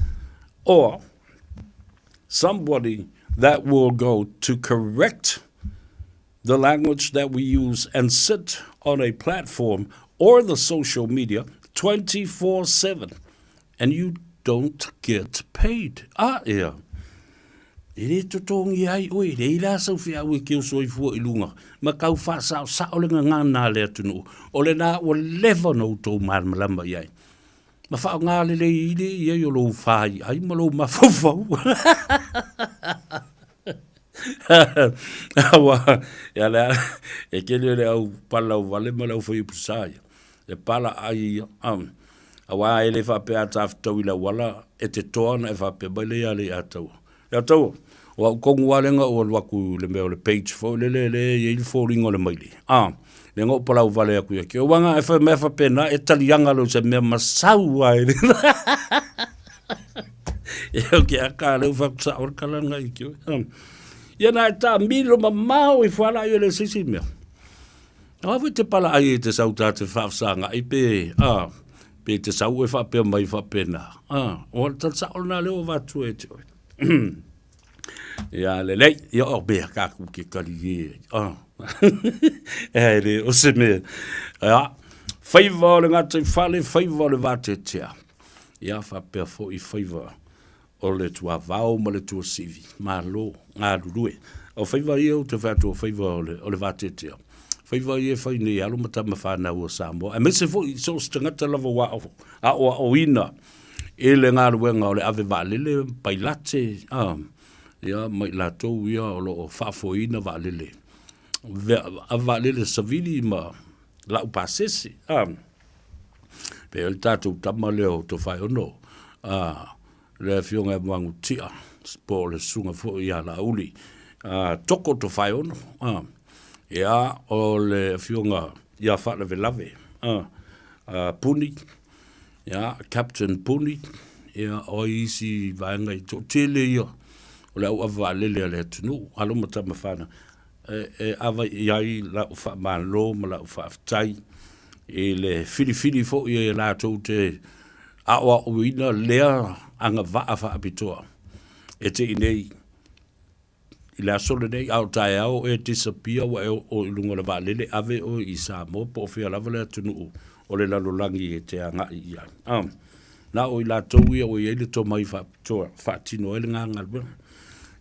or somebody that will go to correct the language that we use and sit on a platform or the social media 24/7 and you don't get paid. A ea. E le totogi ai oe, le i la sau whiau e ke oso ai fua i lunga. Ma kau whaasao sao le ngangana le atunuu. O le nā ua leva na outou malamalama i ai. Ma whaonga le lei i le i ai o lou whai ai ma lou mafaufau. Aua, ia le, e kele le au pala o vale ma le au whai upusa ia. E pala ai ia, um, aua e le whapea a tawhitau i la wala, e te toa na e whapea mai le ia le ia taua. Ia taua, o au kongu alenga o alu aku le mea o le page fo le le le i le fōringa o le maili. Ah, le ngau palau vale aku ia ki. O wanga e whai mea whapena, e talianga lo se mea masau ai. E au ke aka le uwha kusa o kalanga i ki. Ia na e tā milo ma mao i whala i le sisi mea. A foi te pala ai e te sau tā te whaafsanga i pe, a, pe te sau e whapea mai whapena. A, o ta sa o nā leo wātua e te oe. Ia le lei, ia o mea kā ku ke kari e. A, e le o se mea. Ia, whaiva o le ngātai whale, whaiva o le vātetea. Ia faapea foi faiva o le tuavao ma le tuasivi. Malo, galulue. O faiva ia ou te fai atu o faiva o le, o le vateatea. Faiva ia e fai nei e alo ma tama fanau a Samoa, aemaise foi i so o se tagata lava ua aoaoina i le galuega o le ave vaalele, pailate, a, ia, ma i latou ia o lo o faafoeina vaalele, ave vaalele savili ma lau pasese, a. Pei o le tatou tama lea o Tofaeono, a, le Afioga ia Muagututia, po o le susuga foi ia Laauli Toko Tofaeono, ia, o le Afioga ia Faalavelave Puni, ia, Captain Puni, ia, o ai isi vaega e toatele ia o le au ave vaalele a le atunuu, alo ma tama fanau, e ava i ai lau faamalo ma lau faafetai i le filifili foi e latou te aoaoina lea agavaa faapitoa e te i nei i le aso lenei, a o taeao e disappear ua e oo i luga o le vaalele ave oe i Samoa po o fea lava le atunuu o le lalolagi e te agai i ai. Na o i latou ia ua i ai le tomai faapitoa e faatino ai lena galuega.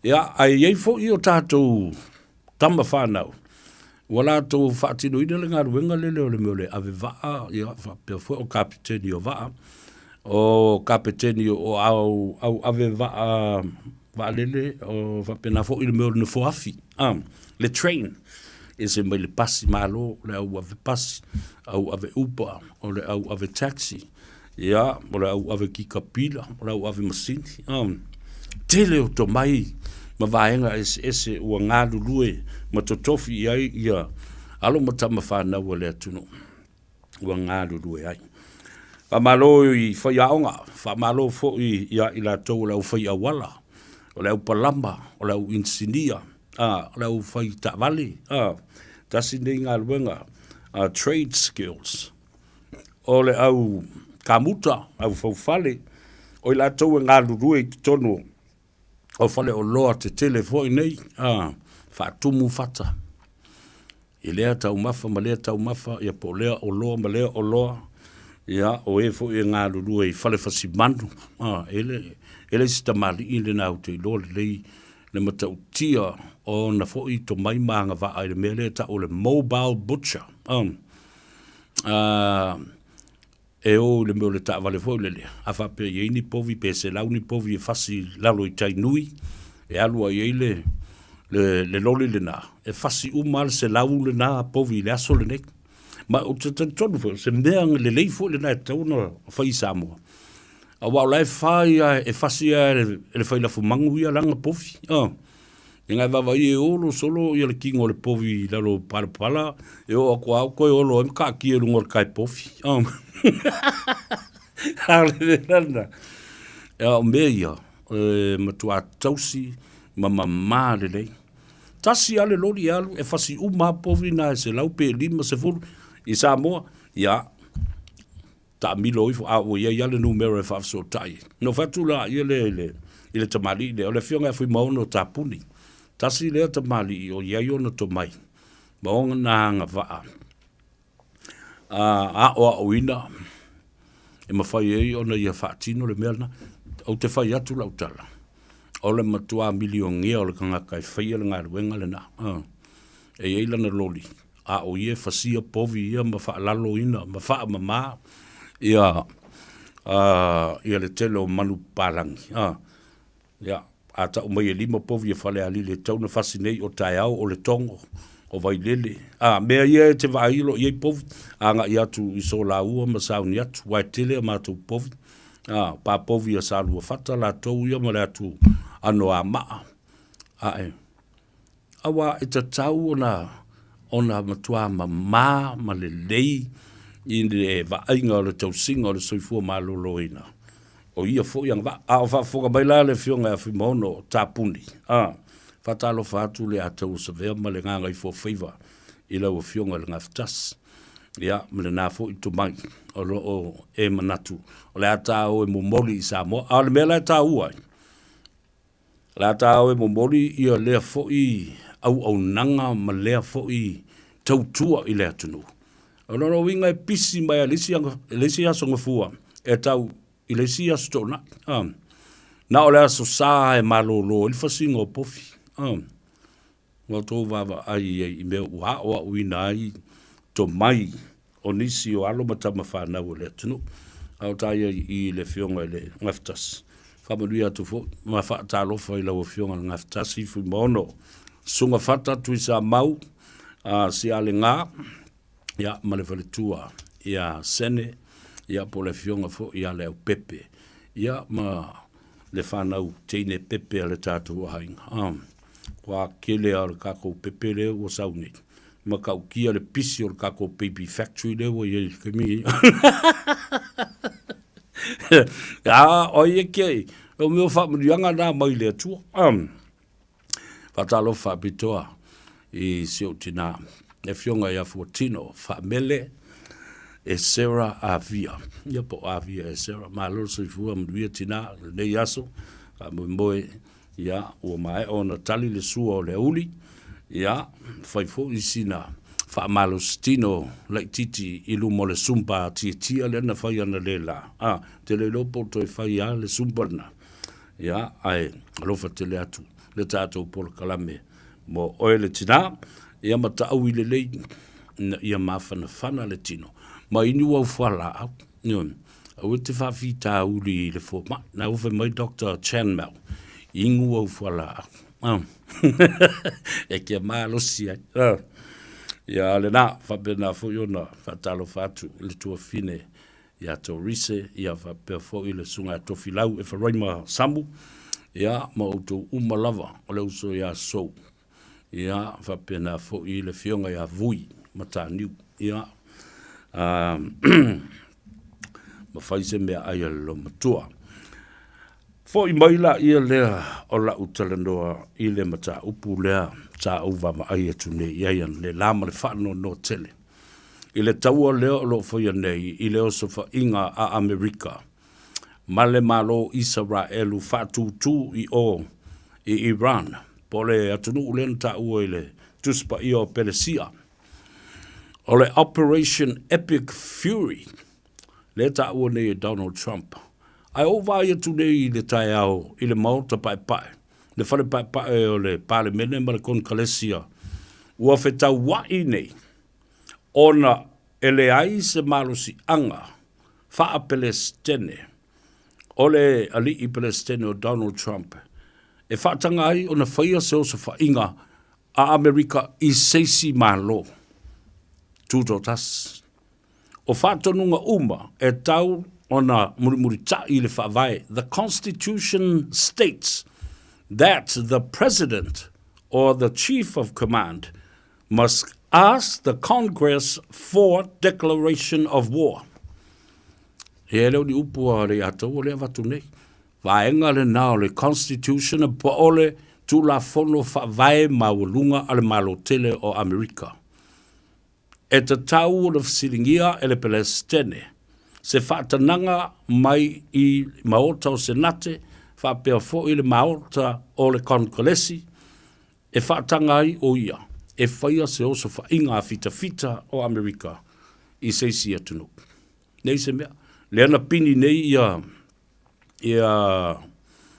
Ia, ae i ai foi o tatou tama fanau ua latou faatinoina le galuega lele o le mea o le ave vaa, ia, faapea foi o kapeteni o vaa, o kapeteni o au, au ave vaa vaalele, o faapena foi le mea o le nofoafi, le train, ese mai le pasi malo, le au ave pasi, au ave upa, o le au ave taxi, ia, o le au ave kikapila, o le au ave masini, tele o tomai ma vaega eseese ua galulue ma totofi i ai ia alo ma tama fanau a le atunuu ua galulue ai. Faamalo i faiaoga, faamalo foi ia i latou o le aufai auala, o le au palama, o le au inisinia, o le au fai taavale, tasi lenei galuega, trade skills. O le au kamuta, au faufale, o i latou e galulue i totonu o faleoloa tetele foi nei, a, faatumu fata i lea taumafa ma lea taumafa, ia po o lea oloa ma lea oloa, ia, o e foi e galulue i fale fasimanu, a, e le, e le se tamalii lena ou te iloa lelei le matautia o ona foi tomai ma agavaa i le mea lea e tau o le mobile butcher, a. E o i le mea o le taavale foi lele, a faapea e i ai ni povi pe 100 ni povi e fasi i lalo i tai nui, e alu ai ai le, le, le loli lena, e fasi uma lava le 100 lena povi i le aso lenei. Ma ou te talitonu foi, o se mea lelei foi lena e tatau ona fai i Samoa. Aua o la e fai lava, e fasi lava e le fai lafumagu ia lana povi. Inga e vaavaai e olo solo ia le kino o le povi i lalo o palapala, e oo atu lava toe olo ai ma taatia i luga o le tae povi. A o le mea la lena, o mea ia, e matua tausi ma mama lelei. Tasi lava le loli e alu e fasi uma lava povi na e 100 pe 50 i Samoa, ia, taamilo ifo, a ua i ai lava le numera e faafesootai ai. Ona ou fai atu laia lea i le, i le tamalii lea, o le afioga ia Fuimaono Tapuni, tasi lea tamalii o i ai ona tomai ma ona agavaa aoaoina e mafai ai ona ia faatino le mea lena. Ou te fai atu lau tala, o le matua milionea o le tagata e faia le galuega lena. E i ai lana loli, a o ia e fasia povi ia ma faalaloina ma faamama ia ia le tele o manu papalagi. Ia, a tau mai e lima povi e Falealili e tatau ona fasi nei o taeao, o Letogo, o Vailele, a mea ia e te vaai o lo o i ai povi, agai atu i Solaua ma Sauniatu, aua e tele a matou povi, a, pa povi a Saluafata latou ia ma le atu Anoamaa, ae Aua e tatau ona ona matua mama ma lelei i le vaaiga o le tausiga o le soifua maloloina o ia foi agavaa. A o faafofoga mai la le Afioga ia Fuimaono Tapuni, a, faatalofa atu le Ataua Savea ma le Gagaifofaiva i lau Afioga i le Gafatasi, ia, ma lena foi tomai o lo o e manatu o le a ta o e momoli i Samoa. A o le mea la e taua ai, O le a ta o e momoli ia lea foi auaunaga ma lea foi tautua i le atunuu. O lona uiga e pisi mai lava i le isi aso Gafua e tau i le isi aso Toonai. Na o le aso Sa e malolo ai le fasiga o povi. Ua outou vaavaai i ai i mea ua aoaoina ai tomai o nisi o alo ma tama fanau o le atunuu. A o ta i ai i le Afioga i le Gafatasi. Faamanuia atu foi ma faatalofa i lau Afioga i le Gafatasi Fuimaono Sugafata Tuisamau Sialega ia, ma le faletua ia Sene ia, po o le Afioga foi ia Leaupepe ia, ma le fanau teine pepe a le tatou aiga. Ah, ua kele lava o le tatou pepe lea ua sau nei, matautia le pisi o le tatou baby factory lea ua i ai i le taimi lenei. A, o ai e kei, o mea o faamanuiaga na mai le Atua. Ah. Faatalofa faapitoa i si ou tinā, le Afioga ia Fuatino Faamele Esera Avia, ia po o Avia Esera. Malo le soifua manuia tinā i lenei aso, faamoemoe ia ua maea ona tali le sua o le aoauli, ia fai foi sina faamalositino laitiiti i luma o le Zumba tietia lea na fai analeila. A, te le iloa po o toe fai lava le Zumba lena. Ia, ae alofa tele atu le tatou polokalame mo oe le tinā, ia mataui lelei ina ia mafanafana le tino ma inu au fualaau. Ioe, aua e te faafitauli i le fomai. Na ua fai mai Doctor Chanmel, inu au fualaau. Ah. e kia malosi ai. Ah. Ia, a o lena, faapena foi ona faatalofa atu i le tuafafine ia Torise, ia faapea foi le Susuga ia Tofilau Efaraima Samu, ia ma outou uma lava o le uso ia Sou, ia faapena foi le Afioga ia Vui Mataniu, ia ma fai se meaai a le loomatua. Foi mai laia lea o la'u talanoa i le mataupu lea sa ou vaavaai atu nei i ai analeila ma le faanoanoa tele i le taua lea o lo o faia nei i le osofaiga a Amerika ma le Malo Isaraelu faatūtū i o i Iran, po o le atunuu lea na taua i le Tusi Paia o Pelesia. O le Operation Epic Fury lea e taua nei e Donald Trump. Ae ou vaai atu nei i le taeao i le Maota Paepae, le fale paepae o le Palemene ma le Konekalesi ua fetaua'i nei ona e leai se malosiaga faa-Pelesitene o le alii Pelesitene o Donald Trump e faataga ai ona faia se osofaiga a Amerika i se isi Malo Tutoatasi. O faatonuga uma e tau ona mulimulitaʻi i le Faavae, the Constitution states that the President or the Chief of Command must ask the Congress for declaration of war. E le o ni upu a Leiataua lea avatu nei. Vaega lena o le Constitution po o le Tulafono Faavae Maualuga a le Malo Tele o Amerika. E tatau ona fesiligia e le Pelesitene se faatanaga mai i Maota o Senate faapea foi le Maota o le Konekolesi e faataga ai o ia e faia se osofaiga fitafita o Amerika i se isi atunuu. Nei se mea. Lea na pini nei ia ia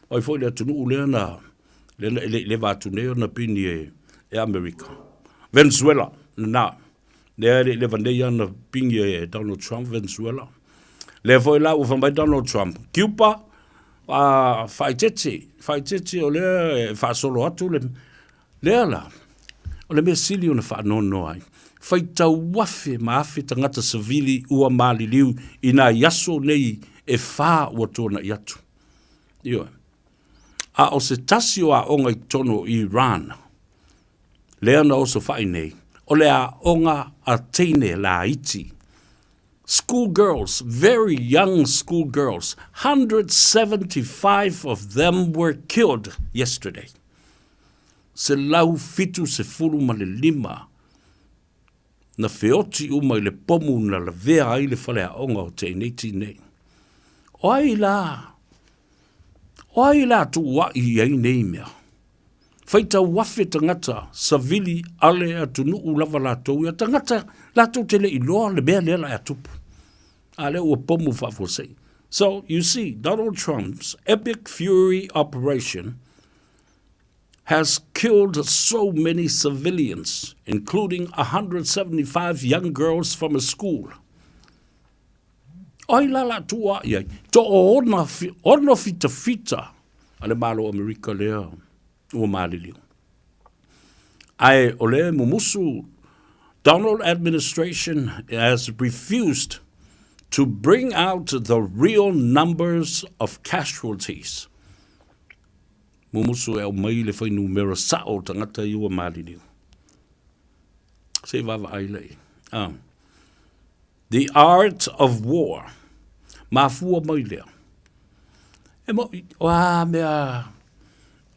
oi foi le atunuu lea na lea na e le i leva atu nei ona pini e, e Amerika. Venezuela, na lea e le i leva nei ona pini e Donald Trump, Venezuela. Lea foi la ua fai mai Donald Trump, Cuba, a faaeteete, faaeteete o lea e faasolo atu le, lea la, o le mea sili ona faanoanoa ai, faitau afe ma afe tagata savili ua maliliu i nai aso nei e fā ua tuanai atu. Ioe. A o se tasi o aoga i totonu o Iran, lea na osofai nei, o le aoga a teine laiti School girls, very young school girls, 175 of them were killed yesterday. 175 na feoti uma i le pomu na lavea ai le faleaoga o teineiti nei. O ai la, o ai la tuuaʻi i ai nei mea? Faitau afe tagata savili ale atunuu lava latou ia tagata latou te le iloa le mea lea la e tupu. A lea ua pomu faafuasei. So, you see, Donald Trump's epic fury operation. has killed so many civilians, including 175 young girls from a school. Ai la la tua i ai. To o ona, ona fita fita a le Malo Amerika lea ua maliliu. Ae o le mumusu Donald administration has refused to bring out the real numbers of casualties. Mumusu e aumai le fuainumera sa'o o tagata ia ua maliliu. Se i vaavaai laʻi. Ah. The Art of War. Mafua mai lea. E moʻi, o a mea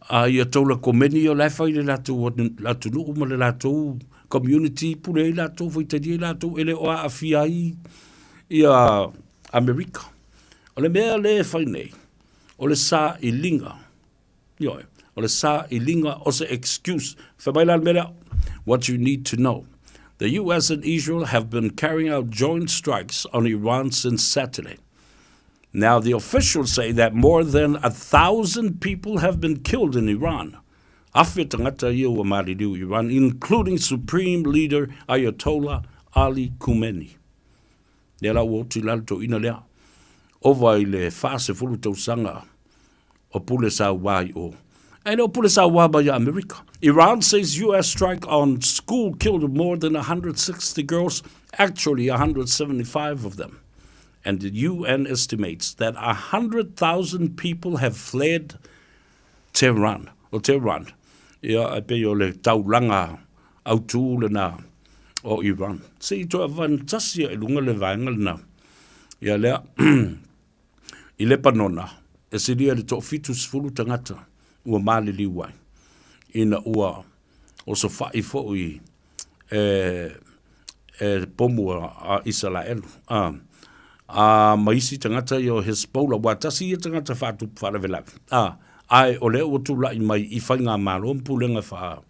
a ia taula komeni o la e fai le latou atunuu ma le latou community pule ai latou, faitalia ai latou, e le o aafia ai ia Amerika. O le mea lea e fai nei, o le sailiga, ioe, o le sailiga o se excuse. Fai mai la le mea lea, what you need to know. The US and Israel have been carrying out joint strikes on Iran since Saturday. Now, the officials say that more than 1,000 people have been killed in Iran. Afe tagata ia ua maliliu Iran, including Supreme Leader Ayatollah Ali Khamenei. Lea la ua oti la le toeaina lea, ova i le 40 tausaga o pule sauā i o. Ae le o pule sauā mai ia Amerika. Iran says US strike on school killed more than 160 girls, actually 175 of them. And the UN estimates that 100,000 people have fled Tehran. O Tehran, ia, e pei o le taulaga autū lena o Iran. Se i toe avantasi i luga le vaega lena. Ia lea, i Lepanona, e silia i le toafitusefulu tagata ua maliliu ai, ina ua osofaʻi foi e, e pomu a Isalaelu, a, a ma isi tagata ia o Hezbollah, ua tasi ia tagata faatupu faalavelave, a, ae o lea ua tulaʻi mai i faigamalo ma pulega faa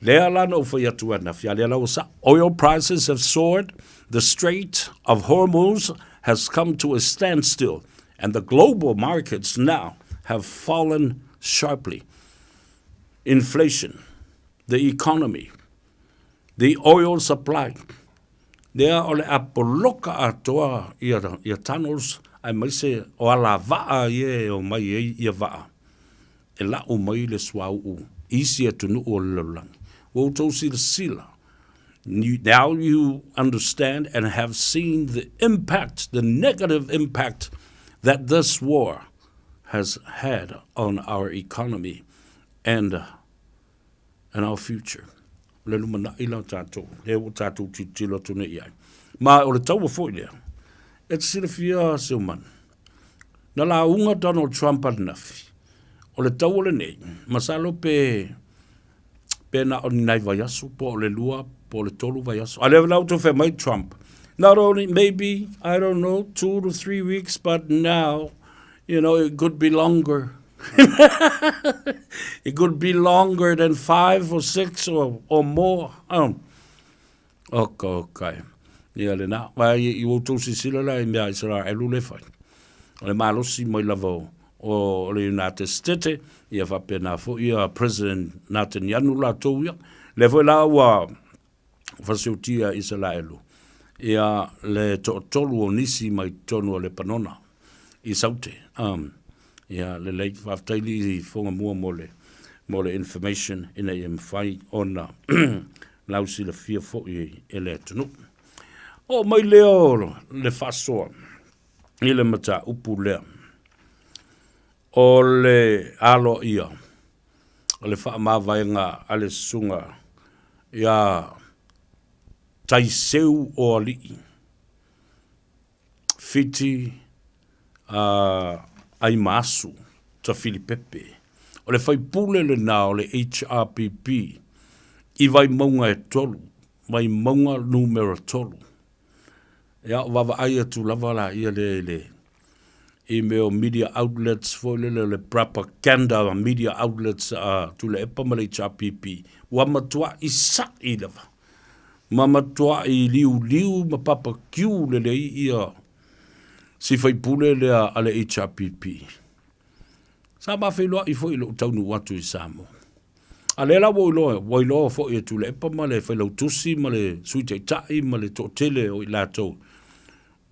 Lea la na ou fai atu ananafi, a lea la ua saʻo. Oil prices have soared, the Strait of Hormuz has come to a standstill, and the global markets now have fallen sharply. Inflation, the economy, the oil supply, lea o le a poloka atoa ia, ia tunnels aemaise o alavaa ia e omai ai ia vaa e la'u mai le suauu i isi atunuu o le lalolagi. Ua outou silasila, now you understand and have seen the impact, the negative impact that this war has had on our economy and and our future. O le lumanaʻi la o tatou, lea ua tatou tilotilo atu nei i ai. Ma o le taua foi lea, e te silafia Seumanu, na lauga Donald Trump ananafi, o le taua lenei, masalo pe, pe na o ni nai vaiaso, po o le lua, po o le tolu vaiaso. A lea la ua toe fai mai Trump, not only maybe, I don't know, 2 to 3 weeks, but now, it could be longer. It could be longer than 5 or 6 or more. Okay. Ia lena. Vai i outou silasila la i mea Isaraelu le fai. O le malosi mai lava o, o le United States, ia faapena foi ia President Netanyahu latou ia. Le foi la ua fasiotia Isaraelu ia le toatolu o nisi mai totonu o Lepanona i Saute. Ia lelei, faafetai li foga mua mo le information ina ia mafai ona lausilafia foi e le atunuu. O mai lea o le faasoa i le mataupu lea o le aloaia o le faamavaega a le susuga ia Taiseu o Alii Fiti Aimaasu Tafilipepe. O le faipule lena o le HRPP i Vaimauga e tolu, Vaimauga numera tolu. Ia, o vaavaai atu lava la ia lea i le i mea o media outlets foi lele o le propaganda media outlets a Tuilaepa ma le HRPP, ua matuaʻi saʻi lava ma matuaʻi liuliu ma papakiu lelei ia si faipule lea a le HRPP. Sa ma feiloaʻi foi i loʻu taunuu atu i Samoa. A lea la ua ou iloa, ua iloa foi e Tuilaepa ma le Failautusi ma le Sui Taitai ma le toatele o i latou.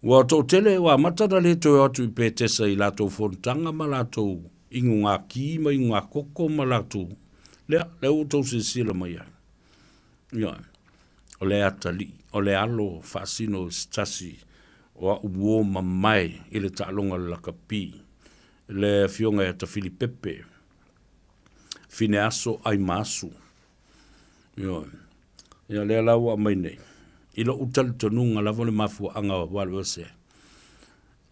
Ua toatele ua amata ona le toe o atu i Petesa i latou fonotaga ma latou inugati ma inugakoko ma latou lea, lea ua outou silasila mai ai. Ioe. O le atalii, o le alo faasino i se tasi o au uo mamae i le taaloga o le lakapi, le Afioga ia Tafilipepe Fineaso Aimaasu. Ioe. Ia lea la ua aumai nei, i lou talitonuga lava o le mafuaaga ua alu ese ai,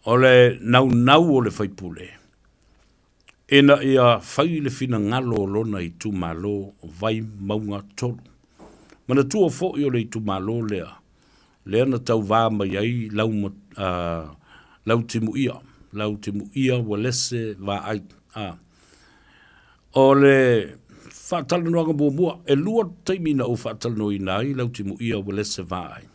o le naunau o le faipule ina ia fai le finagalo o lona itumalo Vaimauga 3. Manatua foi o le itumalo lea, lea na tauva mai ai lau, Lautimuia, Lautimuia Uelese Vaai. O le faatalanoaga muamua, e lua taimi na ou faatalanoaina ai Lautimuia Uelese Vaai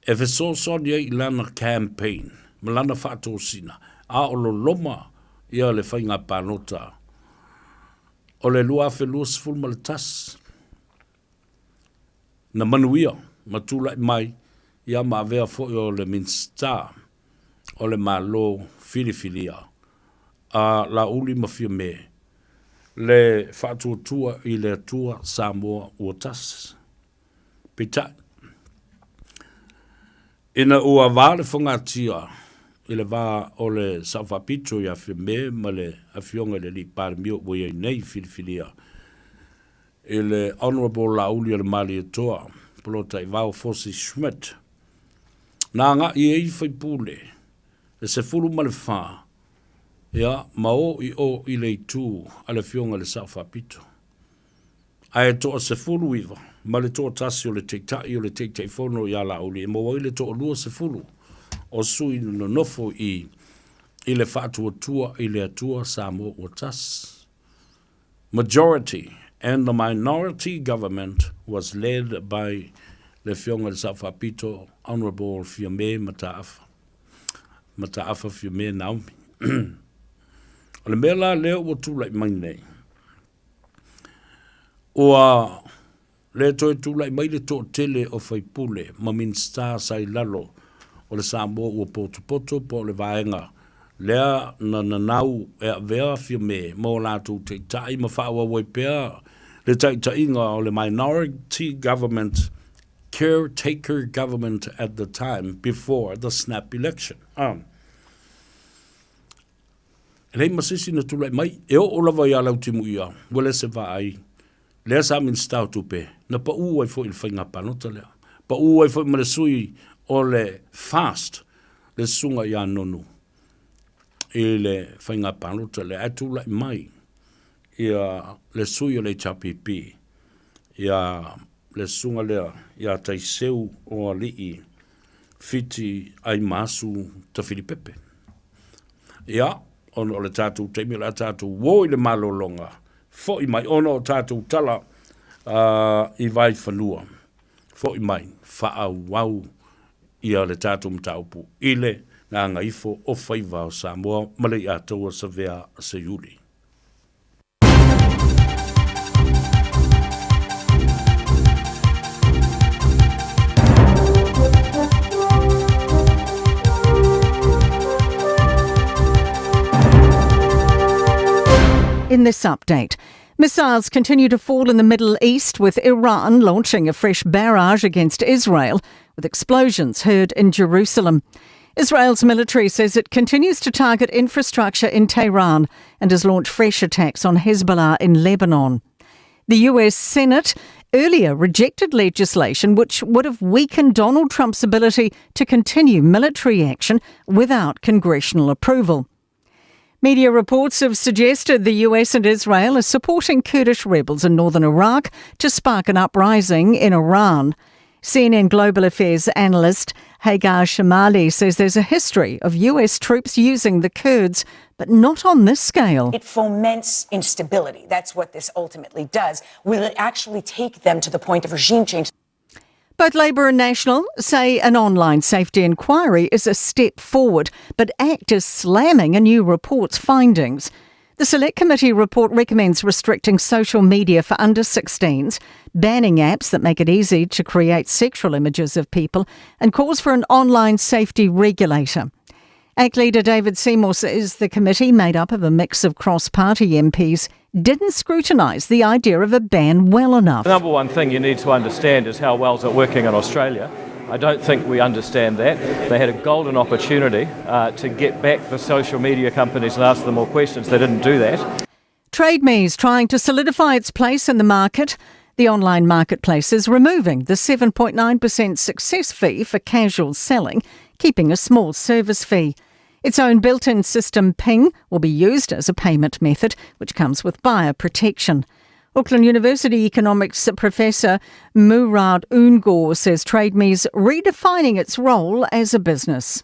e fesoasoani ai i lana campaign ma lana faatosina, a o loloma ia le faiga palota o le 2021. Na manuia ma tulai mai ia ma avea foi o le Minisita o le Malo filifilia a Laauli ma Fiame le Faatuatua i le Atua Samoa ua Tasi. Peitai, ina ua va le fogatia i le va o le Sao Faapito ia Fiame ma le Afioga i le Alii Palemia ua i ai nei filifilia i le Honourable Laauli-o-le-Malietoa Polataivao Fosi Schmidt, na agai ai faipule e 14 ia ma o i o i le itu a le Afioga i le Sao Faapito. Ae toa 19 ma le toatasi o le Taitai o le Taitaifono ia Laauli e maua ai le toa 20 o sui nonofo i i le Faatuatua i le Atua Samoa ua Tasi. Majority and the minority government was led by le Afioga i le Sao Faapito Honourable Fiame Mataafa, Mataafa Fiame Naomi. O le mea la lea ua tulai mai nei, ua le toe tulai mai le toatele o faipule ma Minisita sa i lalo o le Samoa ua potopoto po o le vaega lea na nanau e avea Fiame ma o latou taitai ma faaauau ai pea le taitaiga o le minority government, caretaker government at the time before the snap election. E leai ma se isi na tulai mai, e oo lava ia Lautimuia, ua le se vaai, lea sa Minisita o Tupe, na pau ai foi i le faiga palota lea. Pau ai foi ma le sui o le FAST, le susuga ia Nonu, i le faiga palota lea. Ae tulai mai ia le sui o le HRPP, ia le susuga lea ia Taiseu o Alii Fiti Aimaasu Tafilipepe. Ia, ona o le tatou taimi o le a tatou uo i le malologa, fo'i mai ona o tatou tala i Vaifanua, fo'i mai, faaauau ia le tatou mataupu i le gagaifo o faiva o Samoa ma le Iataua Savea Seiuli. In this update, missiles continue to fall in the Middle East, with Iran launching a fresh barrage against Israel, with explosions heard in Jerusalem. Israel's military says it continues to target infrastructure in Tehran and has launched fresh attacks on Hezbollah in Lebanon. The US Senate earlier rejected legislation which would have weakened Donald Trump's ability to continue military action without congressional approval. Media reports have suggested the US and Israel are supporting Kurdish rebels in northern Iraq to spark an uprising in Iran. CNN Global Affairs analyst Hagar Chemali says there's a history of US troops using the Kurds, but not on this scale. It foments instability. That's what this ultimately does. Will it actually take them to the point of regime change? Both Labour and National say an online safety inquiry is a step forward, but ACT is slamming a new report's findings. The Select Committee report recommends restricting social media for under 16s, banning apps that make it easy to create sexual images of people, and calls for an online safety regulator. ACT leader David Seymour says the committee, made up of a mix of cross party MPs, didn't scrutinise the idea of a ban well enough. The number one thing you need to understand is how well is it working in Australia. I don't think we understand that. They had a golden opportunity uh, to get back the social media companies and ask them more questions. They didn't do that. TradeMe is trying to solidify its place in the market. The online marketplace is removing the 7.9% success fee for casual selling, keeping a small service fee. Its own built in system, Ping, will be used as a payment method, which comes with buyer protection. Auckland University economics professor Murad Ungor says TradeMe's redefining its role as a business.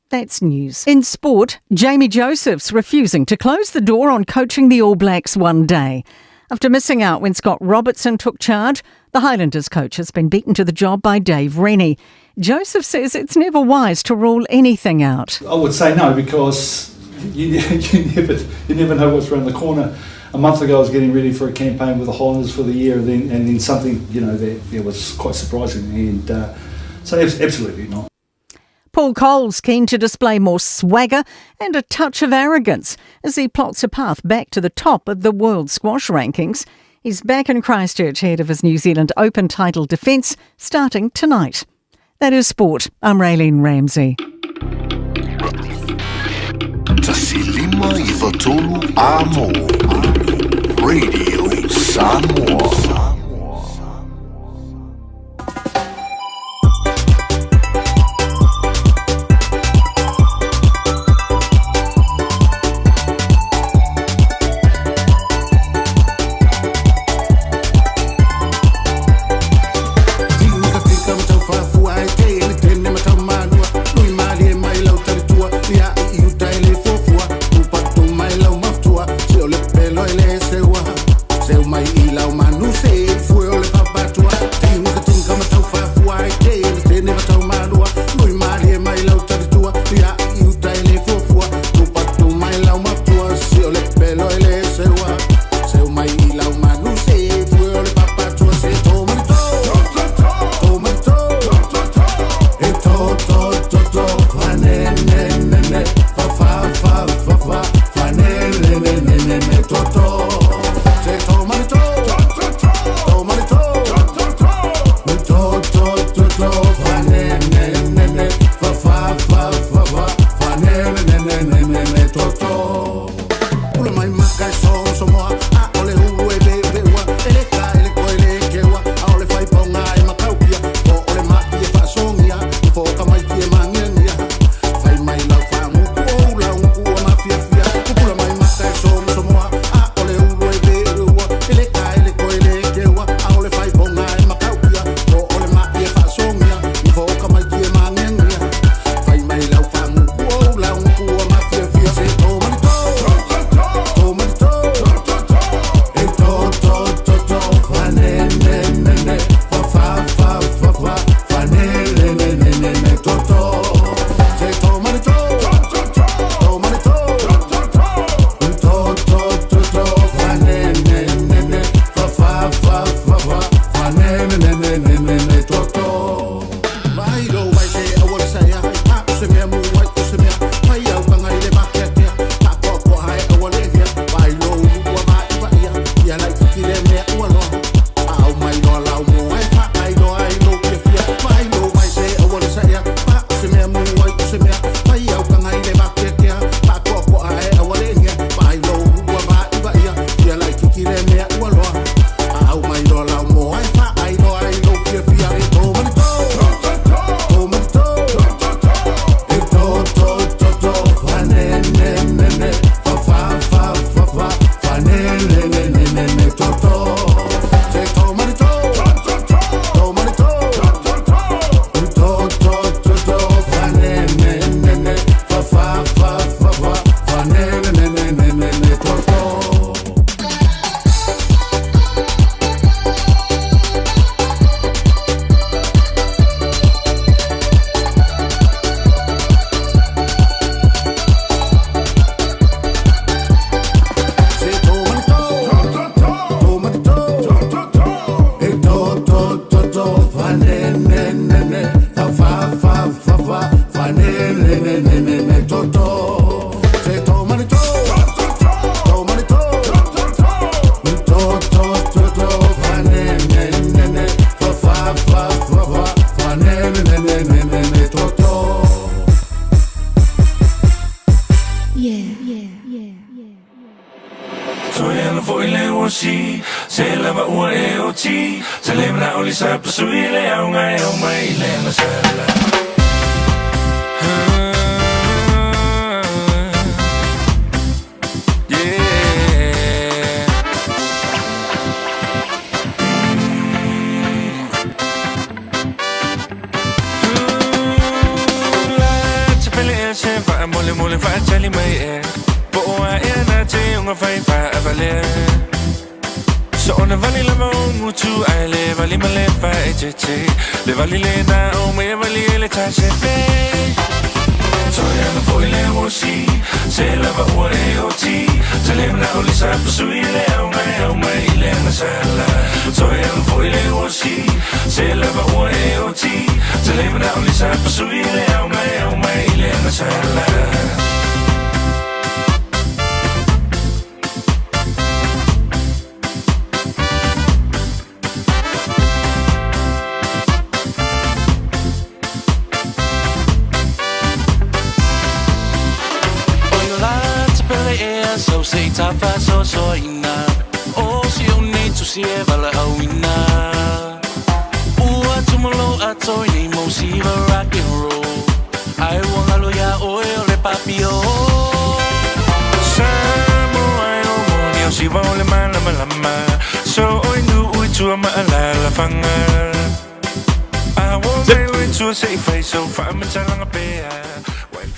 That's news. In sport, Jamie Joseph's refusing to close the door on coaching the All Blacks one day. After missing out when Scott Robertson took charge, the Highlanders coach has been beaten to the job by Dave Rennie. Joseph says it's never wise to rule anything out. I would say no because you, you never you never know what's around the corner. A month ago, I was getting ready for a campaign with the Highlanders for the year, and then, and then something you know that, that was quite surprising, and uh, so absolutely not. Paul Cole's keen to display more swagger and a touch of arrogance as he plots a path back to the top of the world squash rankings. He's back in Christchurch ahead of his New Zealand Open title defence starting tonight. That is sport. I'm Raylene Ramsey. Radio Samoa. Toe ala foi le uasi Se lava ua e oti Se le manao le sa pasui le auga e au mai le agasala.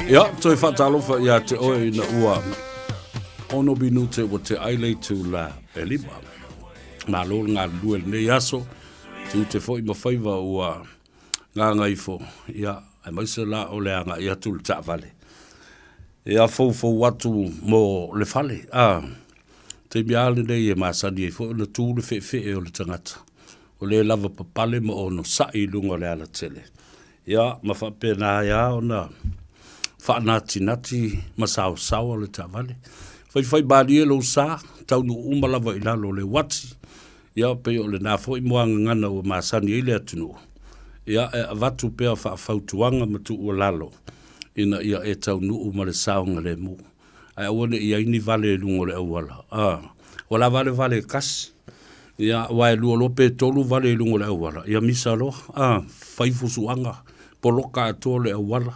Ia, toe faatalofa ia te oe ina ua ono minute ua te ai le itu la e lima. Malo le galulue i lenei aso, tiute foi ma faiva ua gagaifo, ia, aemaise la o le agai atu i le taavale. Ia foufou atu mo le fale, a, taimi lava lenei e masani ai foi ona tu le feefee o le tagata, o le lava papale ma onosai i luga o le alatele. Ia, ma faapena ai lava ona faanatinati ma saosaoa le taavale. Faifaimalie lou sa, taunuu uma lava i lalo o le uati. Ia, pei o lena foi muagagana ua masani ai le atunuu. Ia, e avatu pea faafautuaga ma tuualalo ina ia e taunuu ma le saogalemu. Ae aua ne i i ai ni vale i luga o le auala. A, ua lava le vale e tasi. Ia, aua e lua loa pe tolu vale i luga o le auala, ia misa loa. A, fai fusuaga, poloka atoa le auala.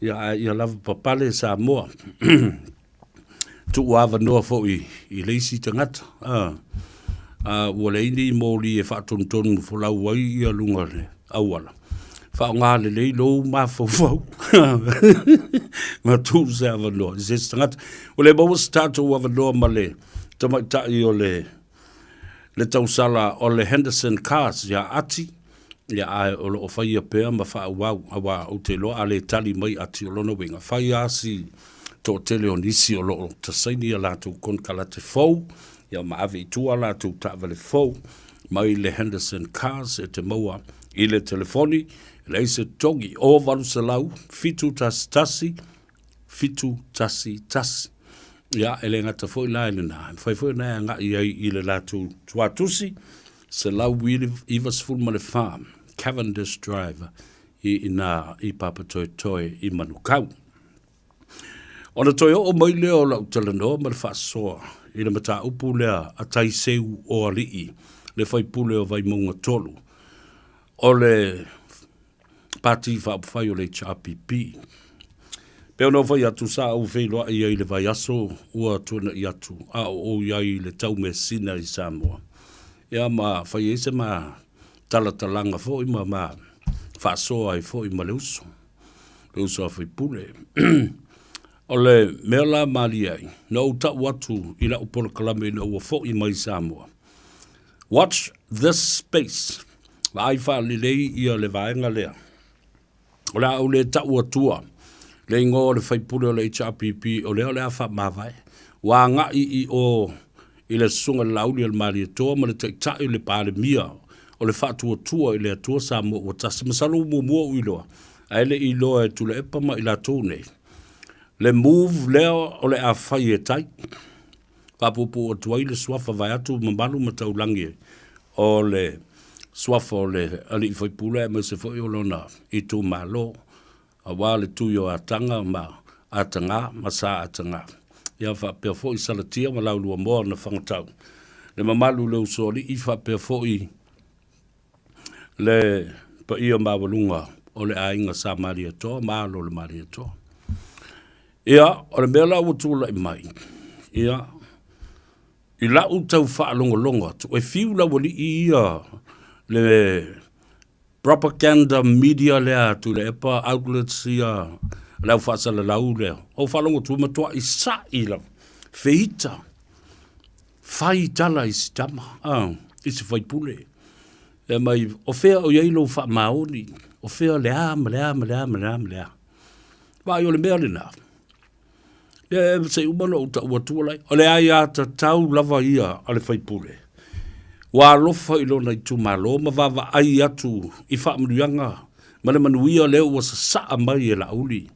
Ia, ae ia lava papale Samoa. Tuu avanoa foi i le isi tagata. A, a ua leai ni moli e faatonutonu folau ai ia luga o le auala. Faaaoga lelei lou mafaufau ma tuu se avanoa i se isi tagata. Ua le maua se tatou avanoa ma le tamaitai o le le tausala o le Henderson Cars ia Ati, ia ae o lo o faia pea ma faaauau, aua ou te iloa a le tali mai Ati o lona uiga, fai lava si toatele o nisi o lo o tasaini a latou konekarate fou, ia ma ave i tua a latou taavale fou mai le Henderson Cars e te maua i le telefoni, e leai se togi, 0800 711 711. Ia, e le gata foi la i lena, e mafai foi ona e agai ai i le latou tuatusi, 194 Cavendish Drive i ina i Papatoetoe i Manukau. Ona toe oo mai lea o lau talanoa ma le faasoa i le mataupu lea a Taiseu o Alii, le faipule o Vaimauga 3, o le Pati Faaupufai o le HRPP. Pei ona ou fai atu, sa ou feiloai ai i le vaiaso ua tuanai atu a o ou i ai i le taumeasina i Samoa. Ia ma fai ai se ma talatalaga foi ma ma faasoa ai foi ma le uso, le uso a faipule. O le mea la malie ai, na ou tau atu i lau polokalame ina ua foi mai Samoa, Watch this space. Vaai faalelei ia le vaega lea. O le a ou le tau atua le igoa o le faipule o le HRPP o lea o le a faamavae. Ua agai i o i le Susuga i le Laauli a le Malietoa ma le Taitai o le Palemia o le Faatuatua i le Atua Samoa ua Tasi. Masalo ua muamua ou iloa, ae le i iloa e Tuilaepa ma i latou nei le move lea o le a fai e Tai. Faapuupuu atu ai le suafa vaeatu mamalu ma taulagi o le suafa o le alii faipule aemaise foi o lona itumalo aua le tui o Ataga ma Ataga ma Sa Ataga. Ia faapea foi Salatia ma Lauluamoa na Fangatau. Le mamalu i le Usoalii faapea foi le paia maualuga o le aiga Sa Malietoa ma alo o le Malietoa. Ia, o le mea la ua tulai mai, ia, i lau tau faalogologo atu, e fiu laualii ia le propaganda media lea a Tuilaepa outlets ia le au faasalalau lea. Ou faalogo atu e matuai sa'i lava, feita, fai tala i si tama, i si faipule. E mai, o fea o i ai lou faamaoni, o fea le a ma le a ma le a ma le a ma le a. Vaai o le mea lena, Ia se i uma ona ou tau atua lai. O le aiatatau lava ia a le faipule, ua alofa i lona itumalo ma vaavaai atu i faamanuiaga ma le manuia lea ua sasaa mai e Laauli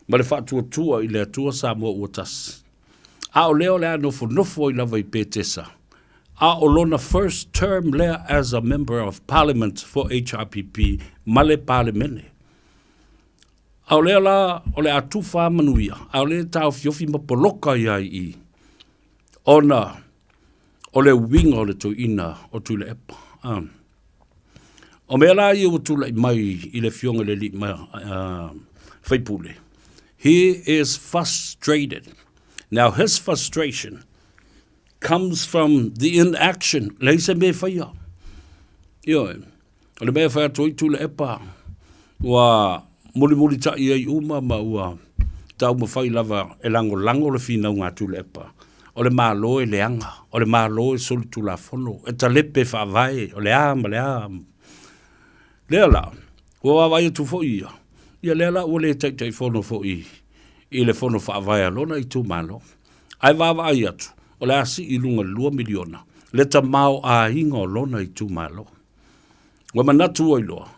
ma le faatuatua i le Atua Samoa ua tasi. A o lea o le a nofonofo ai lava i Petesa, a o lona first term lea as a Member of Parliament for HRPP ma le Palemene. A o lea la o le a tufa lava manuia, a o lea e taofiofi ma poloka ai lava i i, ona o le uiga o le toeaina o Tuilaepa. O mea la ia ua tulai mai i le afioga i le alii faipule, he is frustrated. Now his frustration comes from the inaction, leai se mea e faia. Ioe. O le mea e fai atu ai Tuilaepa, ua mulimulitai ai uma ma ua taumafai lava e lagolago le finauga a Tuilaepa. O le Malo e leaga, o le Malo e solitulafono, e talepe faavae, o le a ma le a. Lea la, ua vaavaai atu foi ia, ia lea la ua le Taitaifono foi i le Fono Faavae a lona itumalo. Ae vaavaai atu, o le a sii i luga i le $2 miliona le tamaoaiga o lona itumalo. Ua manatu ai loa,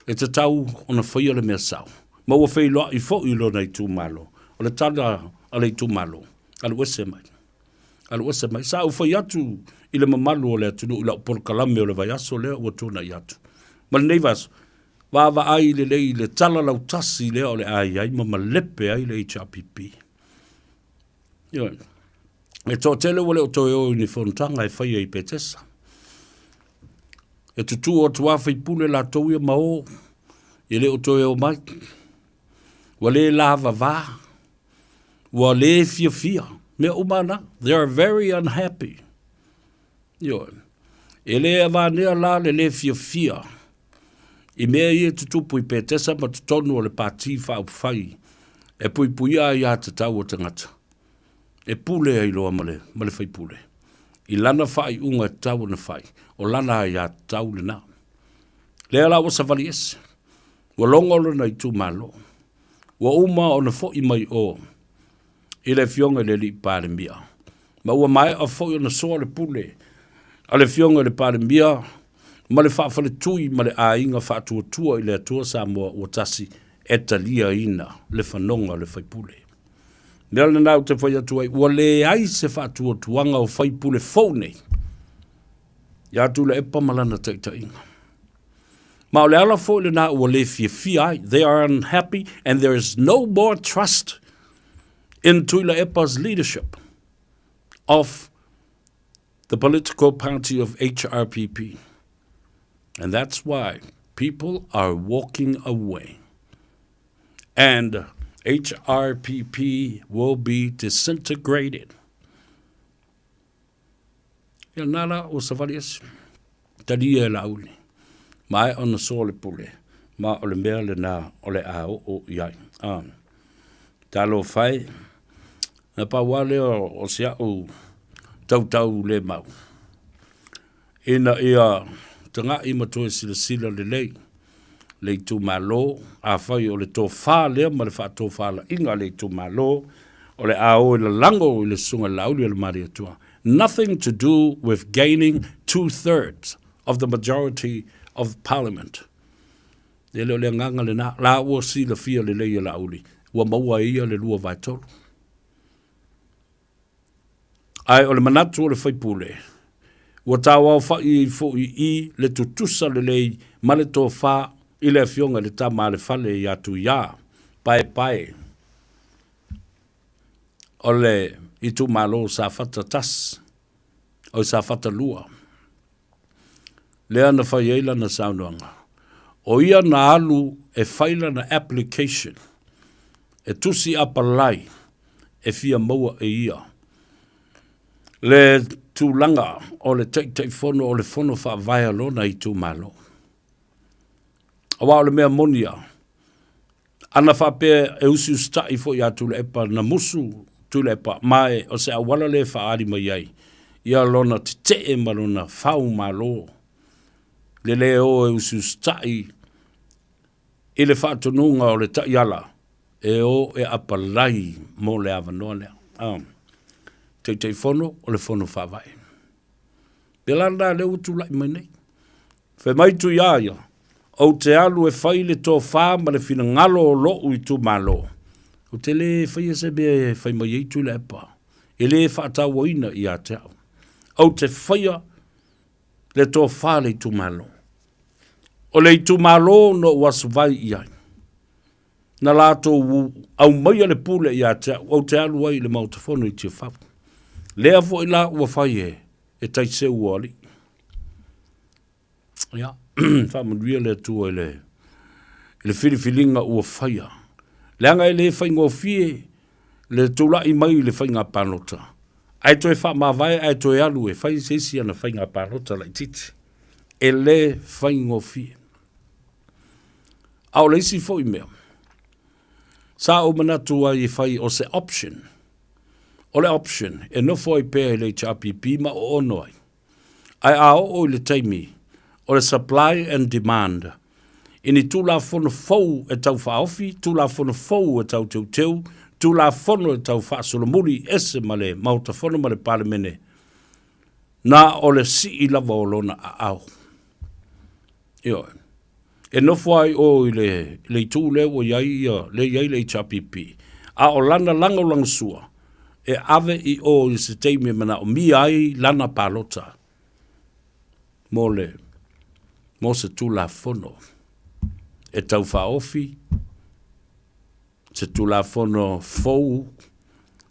e tatau ona faia le mea sao, ma ua feiloai foi i lona itumalo. O le tala a le itumalo, alu ese mai, alu ese mai. Sa ou fai atu i le mamalu o le atunuu i lau polokalame o le vaiaso lea ua tuanai atu. Ma lenei vaiaso, vaavaai lelei i le tala lautasi lea o le a i ai ma malepe ai le HRPP. Ioe. E toatele ua le o toe o i ni fonotaga e faia i Petesa. E tutū atu lava faipule latou ia ma o, e le o toe o mai. Ua le lavava, ua le fiafia, mea uma na. They are very unhappy. Ioe. E le avanea la le le fiafia i mea ia e tutupu i Petesa ma totonu o le Pati Faaupufai e puipuia ai aiatatau a tagata, e pule ai loa ma le, ma le faipule i lana faaiuga e tatau ona fai, o lana aiatatau lena. Lea la ua savali ese, ua logo lona itumalo, ua uma ona foi mai o i le Afioga i le Alii Palemia, ma ua maea foi ona soa le pule a le Afioga i le Palemia ma le faafaletui ma le aiga faatuatua i le Atua Samoa ua tasi e taliaina le fanoga o le faipule. Mea lena ou te fai atu ai, ua leai se faatuatuaga o faipule fou nei ia Tuilaepa ma lana taitaiga. Ma o le ala foi lena ua le fiafia ai. They are unhappy and there is no more trust in Tuilaepa's leadership of the political party of HRPP. And that's why people are walking away. And HRPP will be disintegrated. Ia nā la ua savali ese. Talia e Laauli. Maea ona soa le pule, ma o le mea lenā o le a oo i ai. A. Talofa e, na pau lava lea o si a'u tautau le mau, ina ia taga'i ma toe silasila lelei le itumalo, afai o le tofa lea ma le faatofalaiga a le itumalo o le a o e lalago i le Susuga i le Laauli o le Malietoa, nothing to do with gaining two-thirds of the majority of Parliament. E le o le agaga lena, la ua silafia lelei e Laauli, ua maua e ia le 2/3. Ae o le manatu o le faipule, ua tauaofa'i ai fo'i i le tutusa lelei ma le tofa i le afioga i le tama a le fale ia Tuiā, Paepae. O le itumalo o Safata 1, o Safata 2, lea na fai ai lana saunoaga, o ia na alu e fai lana application e tusi apalai e fia maua e ia le tulaga o le Taitaifono o le Fono Faavae a lona itumalo. Aua o le mea moni lava, ana faapea e usiusitai foi ia Tuilaepa, na musu Tuilaepa, ma e o se auala lea e faaali mai ai ia lona tetee ma lona faumalo, le le o e usiusitai i le faatonuga o le taiala e o e apalai mo le avanoa lea. Ah, Taitaifono o le Fono Faavae. Pēlā lena lea ua tulai mai nei. Fai mai Tuiā ia, Ou te alu e fai le tofā ma le finagalo o loʻu itumalo. Ou te lē faia se mea e fai mai ai Tuilaepa, e lē faatauaina ia te au. Ou te faia le tofā a le itumalo. O le itumalo na ou asovai i ai, na latou aumaia le pule ia te au, ou te alu ai i le Maota Fono i Tiafau. Lea foi la ua fai e e taiseu o alii. Ia, faamanuia le Atua i le, i le filifiliga ua faia. Leaga e le faigofie le tulai mai i le faiga palota, ae toe faamavae ae toe alu e fai se isi ana faiga palota laitiiti. E le faigofie. A o le isi foi mea, sa ou manatu ai e fai o se option O le option, e nofo ai pea i le HRPP ma oono ai. Ae a oo i le taimi o le supply and demand, i ni Tulafono fou e tau faaofi, Tulafono fou e tau teuteu, Tulafono e tau faasolomuli ese ma le Maota Fono ma le Palemene, na o le sii lava o lona aao. Ioe. E nofo ai o i le, le itu lea ua i ai ia, lea i ai le HRPP, a o lana lagolagosua, e ave i o i se taimi e manaomia ai lana palota mo le, mo se Tulafono e taufaaofi se Tulafono fou,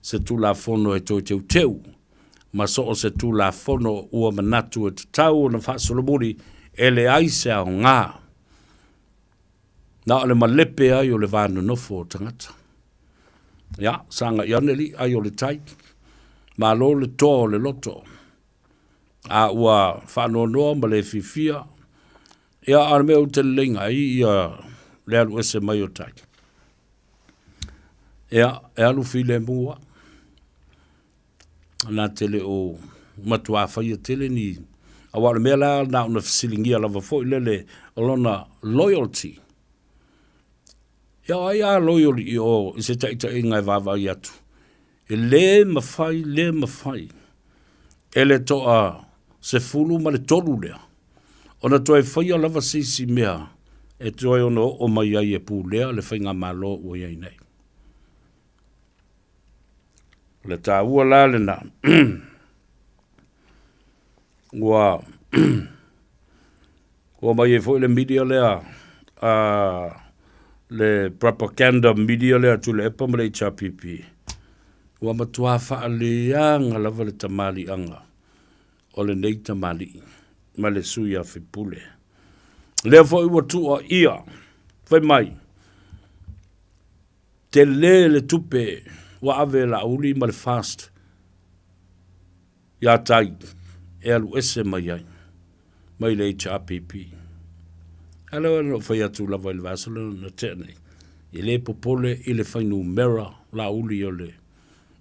se Tulafono e toe teuteu, ma so o se Tulafono ua manatu e tatau ona faasolomuli, e leai se aoga, na o le malepe ai o le va nonofo o tagata. Ia, sagai ane alii ai o le tai, malo le toa o le loto, a ua faanoanoa ma le fiafia, Ia, a o le mea ou te leleina ai ia le alu ese mai o tai. Ia, e alu filemu lava. Na te le o matuā faia tele ni, aua o le mea la na ona fesiligia lava foi lele o lona loyalty. Ia, o ai a loyal i o i se taitaiga e vaavaai atu, E lē mafai, lē mafai e le toa 13 lea ona toe faia lava se isi mea e toe ono oo mai ai e pulea le faigamalo ua i ai nei. O le taua la lena, ua Ua mai ai foi le media lea a le propaganda media lea a Tuilaepa ma le HRPP, ua matua faaleaga lava le tamaliiaga o lenei tamalii ma le sui a faipule. Lea foi ua tuuaia, fai mai, tele le tupe ua ave e Laauli ma le FAST iā Tai e alu ese mai ai mai le HRPP. A lea na ou fai atu lava i le vaiaso lea na tea nei, e le popole i le fuainumera Laauli o le,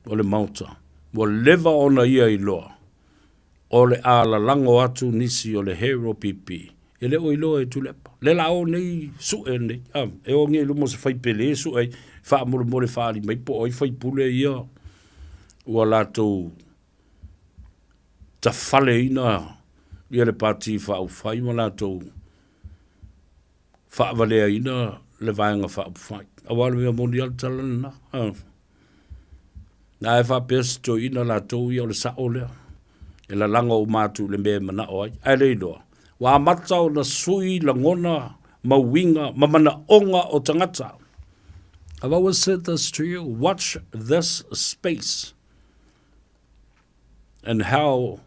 o le Maota. Ua leva ona ia iloa o le a lalago atu nisi o le HRPP. E le o iloa e Tuilaepa. Lea la o nei sue nei, a, e o nei i luma o se faipele e sue ai, faamolemole faaali mai po o ai faipule ia ua latou tafaleina ia le Pati Faaupufai ma latou faavaleaina le Vaega Faaupufai. Aua o le mea moni lava le tala lena. Na e faapea se toeaina latou ia o le sao lea, e lalago uma atu i le mea e manao ai, ae le iloa, ua amata ona sui lagona ma uiga ma manaoga o tagata. I've always said this to you. Watch this space and how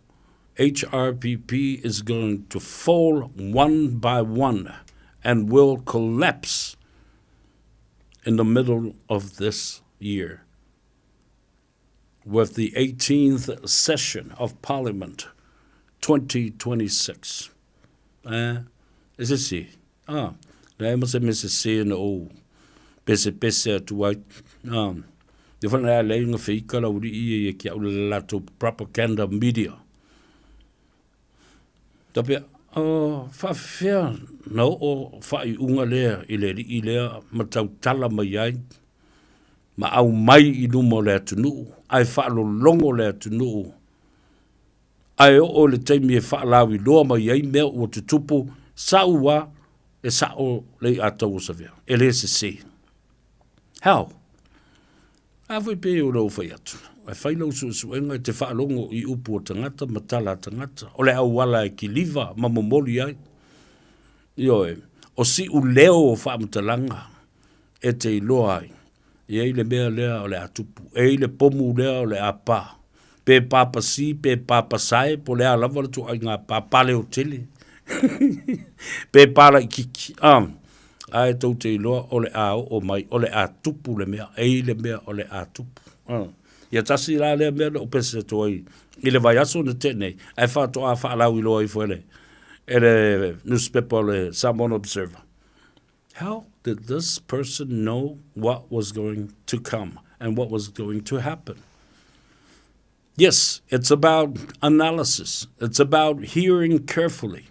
HRPP is going to fall one by one and will collapse in the middle of this year with the 18th session of Parliament 2026. Eh, e se si. Ah, leai ma se mea sese na ou pesepese atu ai. Ah, le whana ea lei nga whika la uri ia ia ki au le latou propaganda media. Tapea, oh, whaawhea na oo whaiunga lea i le rii lea ma tautala mai ai, ma au mai i luma o le atunuu, ai whaalolongo le atunuu Ae oo i le taimi e faalauiloa mai ai mea ua tutupu, sa'u a e sa'o le i'a tau o Savea, e le sesē. How? A foi pei o lou fai atu, e fai lau suesuega e te faalogo i upu a tagata ma tala a tagata, o le auala e kiliva ma momoli ai. Ioe, o si'u leo o faamatalaga e te iloa ai E i ai le mea lea o le a tupu, e i ai le pomu lea o le a pā. Pe pāpasī, pe pāpasae, po o le a lava le ituaiga pā, paleotele, pe pālaʻikiki, a, ae tou te iloa o le a oo mai, o le a tupu le mea, e i ai le mea o le a tupu. A. Ia tasi la lea mea na ou pese atu ai i le vaiaso na tea nei, ae faatoa faalauiloa ifo e le, e le nusipepa o le Samoan Observer. How did this person know what was going to come and what was going to happen? Yes, it's about analysis. It's about hearing carefully.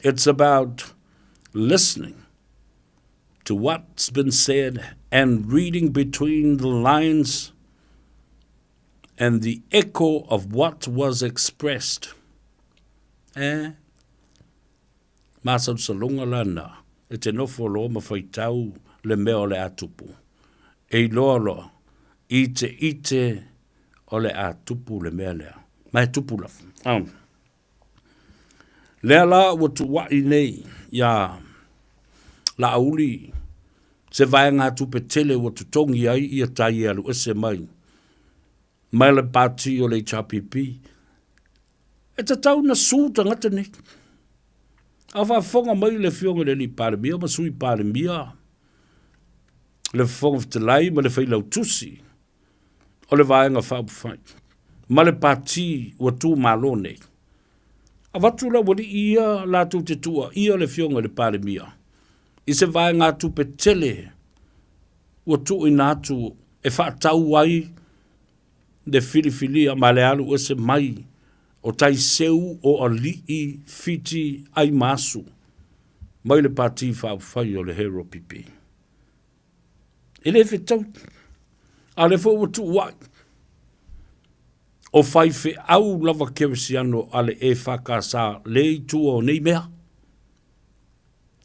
It's about listening to what's been said and reading between the lines and the echo of what was expressed. Eh? Masalosaloga lana e te nofo loa ma faitau le mea o le a tupu. E iloa loa i te ite o le a tupu le mea lea. Ma e tupu lava. Um. Lea la ua tuuaʻi nei iā Laauli se vaegatupe tele ua totogi ai ia tai e alu ese mai mai le pati o le HRPP. E tatau na sue tagata nei. A faafofoga mai le Afioga i le Alii Palemia ma Sui Palemia, le Fofoga Fetalai ma le Failautusi o le Vaega Faaupufai ma le pati ua tumalo nei. Avatu le aualii ia latou te tuuaia le Afioga i le Palemia i se vaegatupe tele ua tuuina atu e faatau ai le filifilia ma le alu ese mai o taiseu o alii Fiti ai ma asu mai le Pati Faaupufai o le HRPP. E le fetau, a o lea foi ua tuuai o faifeau lava kerisiano a le EFKS le i tua o nei mea.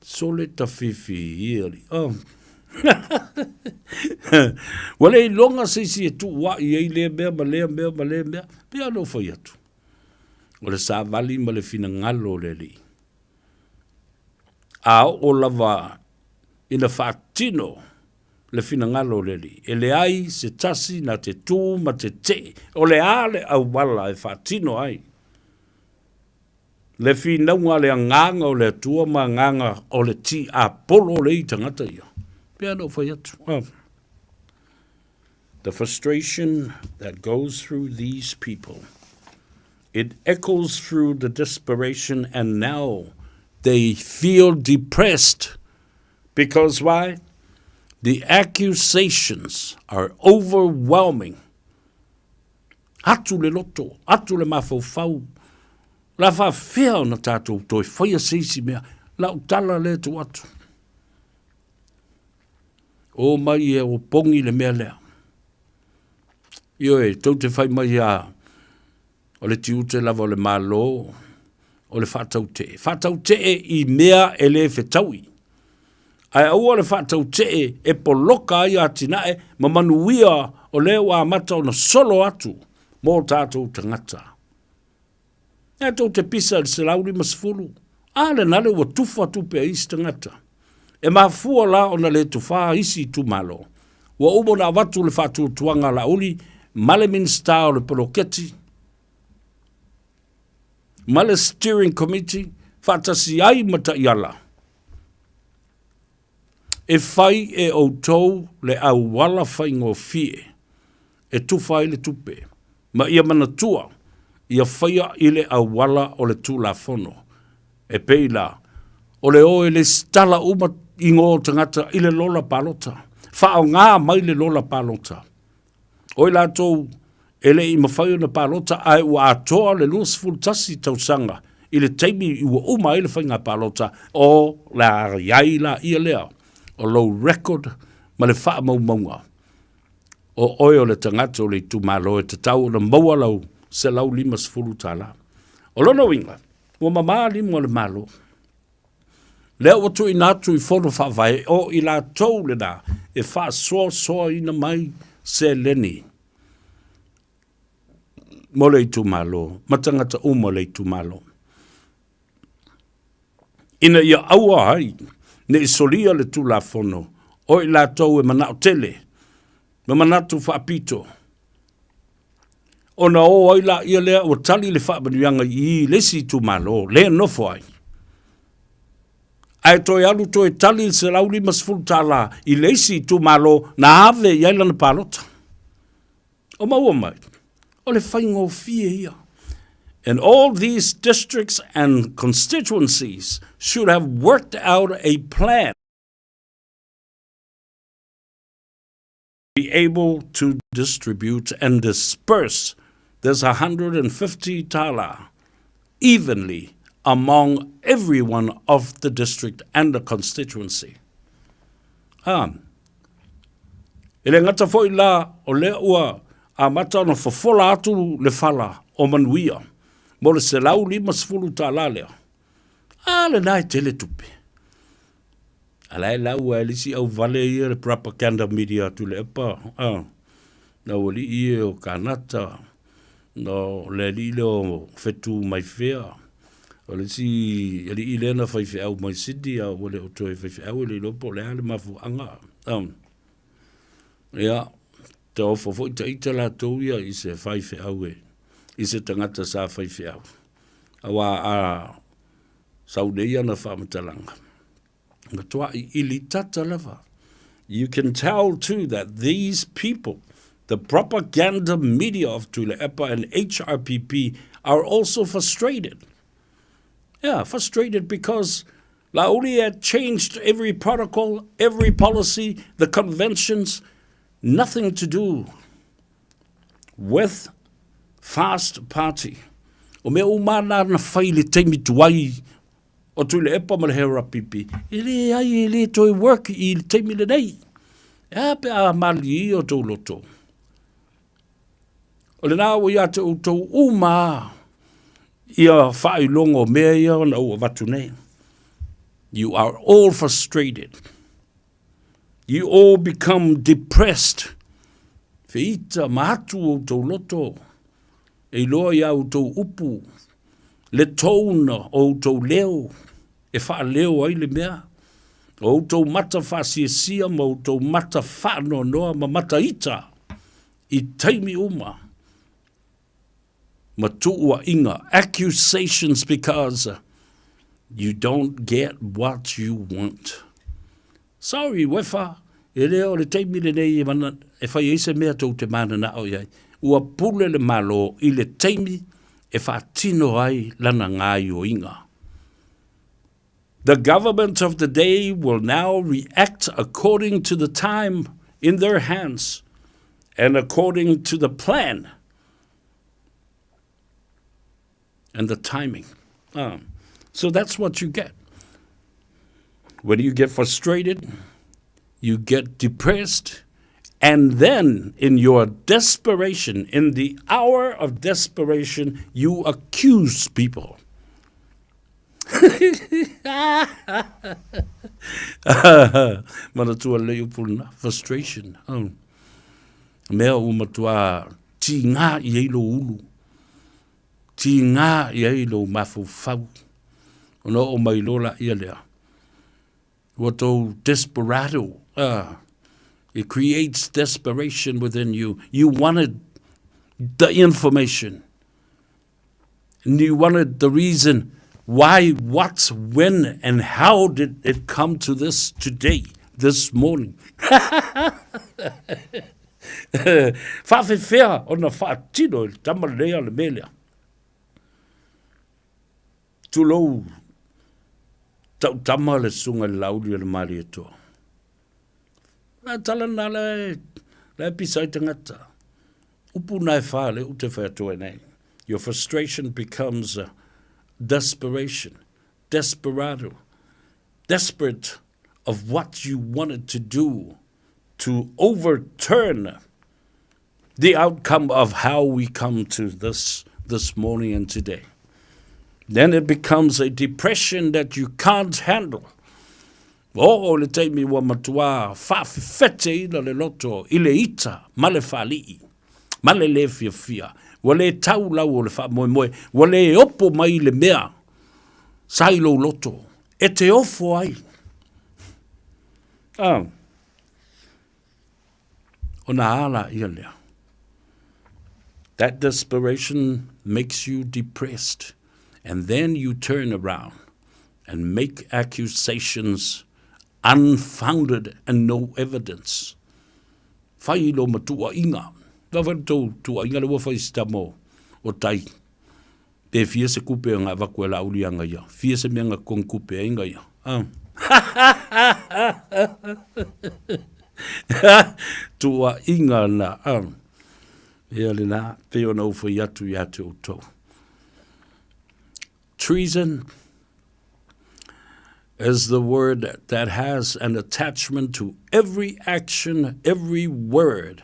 Sole tafifi ia li. Oh. Ua le iloga se isi e tuuaʻi ai lea mea ma lea mea ma lea mea. Pei lava ona ou fai atu, o le savali ma le finagalo o le Alii. A oo lava ina faatino le finagalo o le Alii, e leai se tasi na te tū ma te tee, o le a le auala e faatino ai Le finauga a le Agaga o le Atua ma agaga o le tiapolo le i tagata ia. Pea na ou fai atu. Oh. The frustration that goes through these people, it echoes through the desperation and now they feel depressed because why? The accusations are overwhelming. Atu le loto, atu le mafaufau, la faafefea ona tatou toe faia se isi mea, lau tala lea tuu atu. O mai e opogi le mea lea. Ioe, tou te fai mai a o le tiute lava o le Malo o le faatautee. Faatautee i mea e le fetaui. Ae aua le faatautee e poloka ai atinae ma manuia o lea ua amata ona solo atu mo o tatou tagata. Ea tou te pisa i le 150, a lena le ua tufa tupe a isi tagata. E mafua la ona le tufā isi itumalo. Ua uma ona avatu le faatuatuaga a Laauli ma le Minisita o le Poloketi ma le Steering Committee faatasi ai ma taiala e fai e outou le auala faigofie e tufa ai le tupe ma ia manatua ia faia i le auala o le Tulafono. E pei la, o le o e lesitala uma igoa o tagata i le lola palota. Faaaoga mai le lola palota. O i latou e le i mafai ona palota ae ua atoa le 21 tausaga i le taimi ua uma ai le faiga palota, o le a i ai laia lea o lou record ma le faamaumauga o oe o le tagata o le itumalo e tatau ona maua lau $150. O lona uiga, ua mamā lima o le Malo. Lea ua tuuina atu i fono faavae o i latou lena e faasoasoaina mai seleni mo le itumalo ma tagata uma o le itumalo. Ina ia aua ai ne i solia le Tulafono o i latou e manao tele ma manatu faapito, ona o ai laia lea ua tali le faamanuiaga i i le isi itumalo lea e nofo ai, ae toe alu toe tali le $150 i le isi itumalo na ave i ai lana palota. O maua mai, o le faigofie ia. And all these districts and constituencies should have worked out a plan be able to distribute and disperse this 150 tala evenly among everyone of the district and the constituency. Ah, e le gata foi la o lea ua amata ona fofola atu le fala o manuia mo le $150 lea. A lena e tele tupe. A la e lau ai le isi auvale ia le propaganda media a Tuilaepa, a, na ua alii ia o Kanata, no le alii lea o Fetu mai fea, o le isi alii lea na faifeau mai Sydney a ua le o toe faifeau e le iloa po o le a le mafuaaga. Ia, te ofo foi taita latou ia i se faifeau e, i se tagata sa faifeau. Aua a sau nei ana faamatalaga, matuai ilitata lava. You can tell too that these people, the propaganda media of Tuilaepa and HRPP are also frustrated. Yeah, frustrated because Laauli had changed every protocol, every policy, the conventions, nothing to do with Fast Party. O mea uma na na whai le taimi tuai o Tuilaepa ma le HRPP, e le ai e le toe work i le taimi lenei. E a pe a malie o tou loto. O lena ua ia te outou uma ia faailoga o mea ia ona ou avatu nei. You are all frustrated. You all become depressed. Feita ma atu outou loto e iloa ia outou upu le tone o outou leo e faaleo ai le mea. O outou mata faasiasia ma outou mata faanoanoa ma mata ita i taimi uma ma tuuaiga, accusations because you don't get what you want. Sorry Wefa, e le o le taimi lenei e, mana, e fai ai se mea tou te mananao i ai. Ua pule le Malo i le taimi e faatino ai lana gaioiga. The government of the day will now react according to the time in their hands and according to the plan and the timing. So that's what you get. When you get frustrated, you get depressed, and then in your desperation, in the hour of desperation, you accuse people. Manatua lelei upu lena, frustration. Oh. Mea ua matua tīgā i ai lou ulu, tīgā i ai lou mafaufau, ona oo mai loa laia lea, ua tou desperado, ah. It creates desperation within you. You wanted the information. And you wanted the reason why, what, when, and how did it come to this today, this morning. Whaawhewhea ona whaatino i tama lea le melea. Tulou tautama le sunga le lauli o le Malietoa. Nā tala nā la e, la e pisa ai tangata. Upu nā e whā le ute whai atu ai nei. Your frustration becomes desperation, desperado, desperate of what you wanted to do to overturn the outcome of how we come to this this morning and today. Then it becomes a depression that you can't handle. Oo le taimi ua matuā faafefeteina le loto i le ita ma le faalii, ma le lē fiafia, ua lē tau lau o le faamoemoe, ua lē opo mai le mea sa i lou loto e te ofo ai. Ah. Ona ala ia lea. That desperation makes you depressed and then you turn around and make accusations unfounded and no evidence. Whai i lo matua inga. Nga whai tau tua inga le ua whai sita mo o tai. Pe fia se kupe nga vaku e la uli anga ia. Fia se mea nga kong kupe e inga ia. Ah. Tua inga na. Ah. Ea le na, pe ona uwhai atu i atu o tau. Treason is the word that has an attachment to every action, every word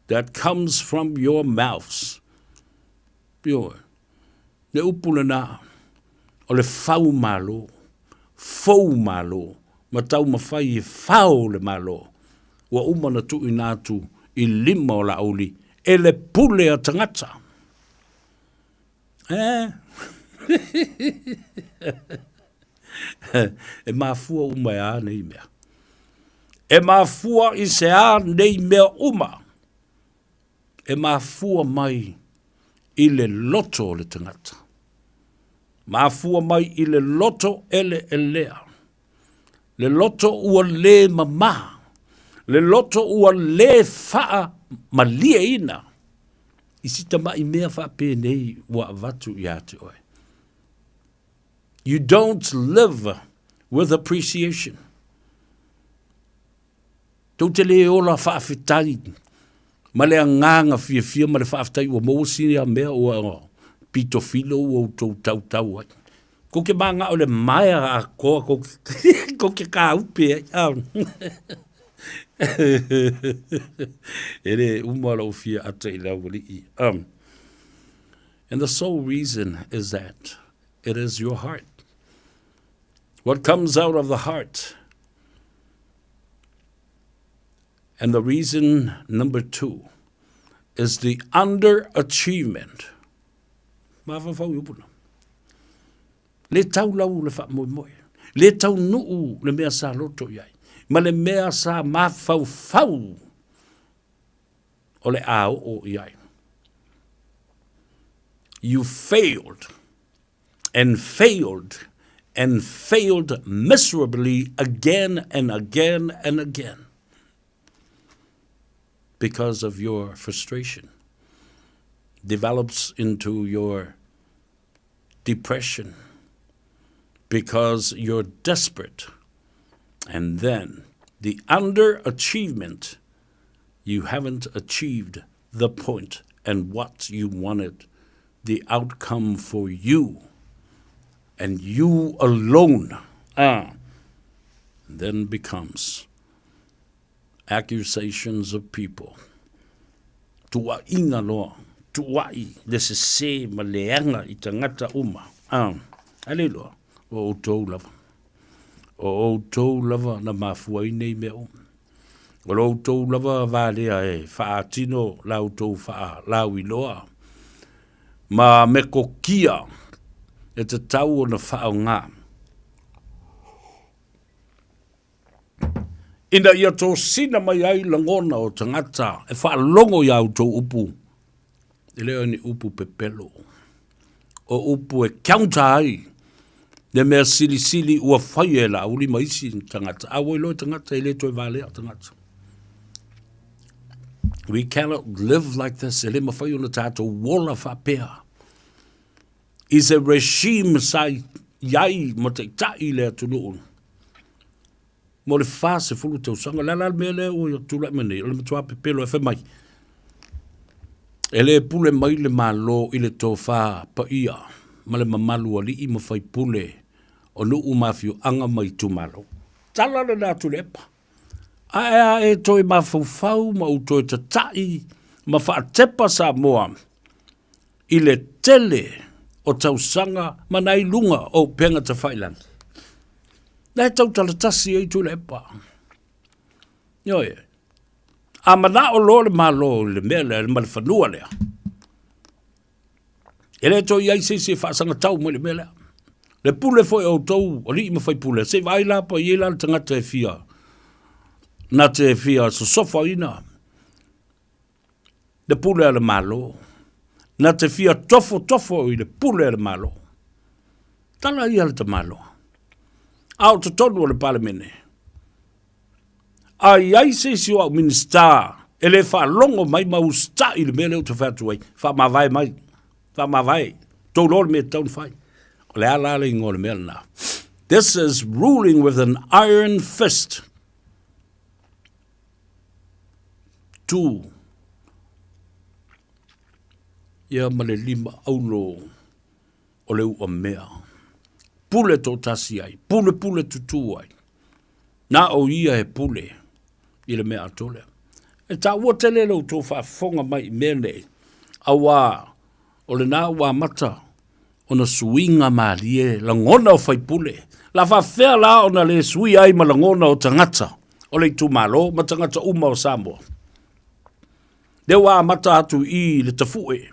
that comes from your mouths. Ioe. Le upu lena, o le fau malo, fou malo, ma taumafai e fao le Malo, ua uma ona tuuina atu i lima o Laauli e le pule a tagata. Eh? e mafua uma e a nei mea. E mafua i se a nei mea uma. E mafua mai i le loto o le tagata. Mafua mai i le loto eleelea. Le loto ua lē mamā. Le loto ua lē faamalieina i si tamaʻi mea faapenei ua avatu iā te oe. You don't live with appreciation. Tou te lē ola faafetai ma le agaga fiafia ma le faafetai ua maua sia mea ua pito filo ua outou tautau ai. Kou te manao i le maea atoa kou kou te kāupe ai. E lē uma lou fia ata i le aualii. And the sole reason is that it is your heart. What comes out of the heart And the reason number two is the underachievement. Mafaufau i upu na. Le tau lau le faamoemoe. Le taunuu le mea sa loto i ai. Ma le mea sa mafaufau o le a oo i ai. You failed and failed and failed miserably again and again and again because of your frustration develops into your depression because you're desperate. And then the underachievement, you haven't achieved the point and what you wanted, the outcome for you and you alone. Ah. Then becomes accusations of people. Tuuaiga loa, tuuai le sesē ma leaga i tagata uma. Ah, a le iloa, o outou lava. O outou lava na mafua ai nei mea uma. O lo outou lava va lea e faatino la outou faalauiloa ma metokia e tatau ona faaaoga. Ina ia tosina mai ai lagona o tagata e faalogo i a outou upu, e le o ni upu pepelo, o upu e counter ai le mea silisili ua faia e Laauli ma isi tagata. A ua iloa e tagata e le toe valea tagata. We cannot live like this. E le mawhai ona tātou wola whapea. I se regime sa iai ma taitai le atunuu. Mo le 40 tausaga. Le a la le mea lea ua tulai mai nei, o le matua pepelo e fai mai. E le pule mai le Malo i le tofa paia ma le mamalu o alii ma faipule o nuu ma afioaga ma itumalo. Tala lena Tuilaepa. Ae a e toe mafaufau ma ou toe tatai ma faatepa Samoa i le tele o tausaga ma nai luga o upega tafailagi. Na e tautala tasi ai Tuilaepa. Ioe. A manao loa le Malo i le mea lea ma le fanua lea, e le toe i ai se isi e faasagatau mai le mea lea. Le pule foi o outou alii ma faipule, se i vaai la po i ai la le tagata e fia, na te fia sosofaina le pule a le Malo, na te fia tofotofo i le pule a le Malo. Tala ia le tamaloa. A o totonu o le Palemene, A i ai se isi o au Minisita e le faalogo mai ma usitai i le mea lea ou te fai atu ai, faamavae mai, faamavae, tou iloa le mea e tatau ona fai. O le a la le igoa o le mea lena? This is ruling with an iron fist. Tu. Ia ma le lima aulo o le uamea. Pule toatasi ai, pule pule tutū ai. Na o ia e pule i le mea atoa lea. E taua tele lo outou faafofoga mai i mea nei, auā o lena ua amata ona suiga malie lagona o faipule. La faafefea la ona le suia ai ma lagona o tagata o le itumalo ma tagata uma o Samoa. Lea ua amata atu i le tafue,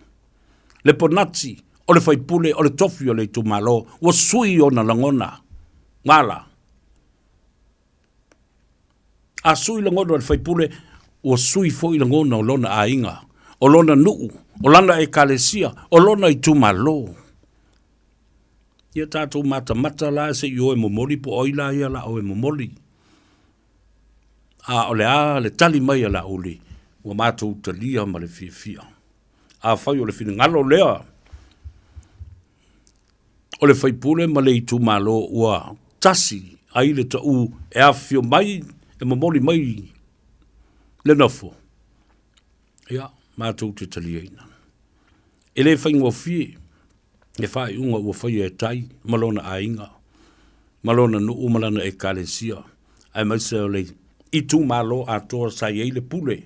le ponati o le faipule o le tofi o le itumalo, ua sui ona lagona. Ngala. A sui lagona o le faipule, ua sui foi lagona o lona aiga, o lona nuu, o lana ekalesia, o lona itumalo. Ia tatou matamata la se i o e momoli po o ai la ia la o e momoli. A o le a le tali mai a Laauli, ua matou talia ma le fiafia. Afai o le finagalo lea o le faipule ma le itumalo ua tasi ai le taʻu e afifio mai e momoli mai le nofo, ia, matou te taliaina. E le faigofie le faaiuga ua faia e Tai ma lona aiga, ma lona nuu ma lana ekalesia, aemaise o le itumalo atoa sa i ai le pule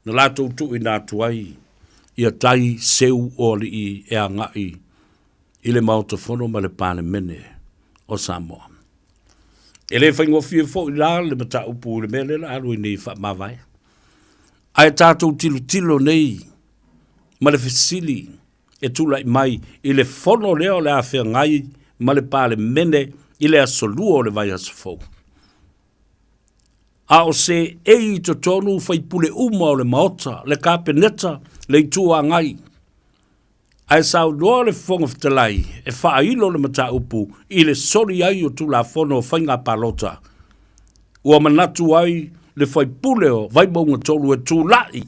na latou tuuina atu ai ia Tai seu o alii e agai i le Maota Fono ma le Palemene o Samoa. E le faigofie foi la le mataupu i le mea lea la alu ai nei faamavae. Ae tatou tilotilo nei ma le fesili e tulai mai i le fono lea o le a feagai ma le Palemene i le aso Lua o le vaiaso fou. A o seei i totonu faipule uma o le Maota, le Kapeneta, le Itu Agai. Ae saunoa le Fofoga Fetalai e faailo le mataupu i le soli ai o Tulafono o Faiga Palota. Ua manatu ai le faipule o Vaimauga 3 e tulai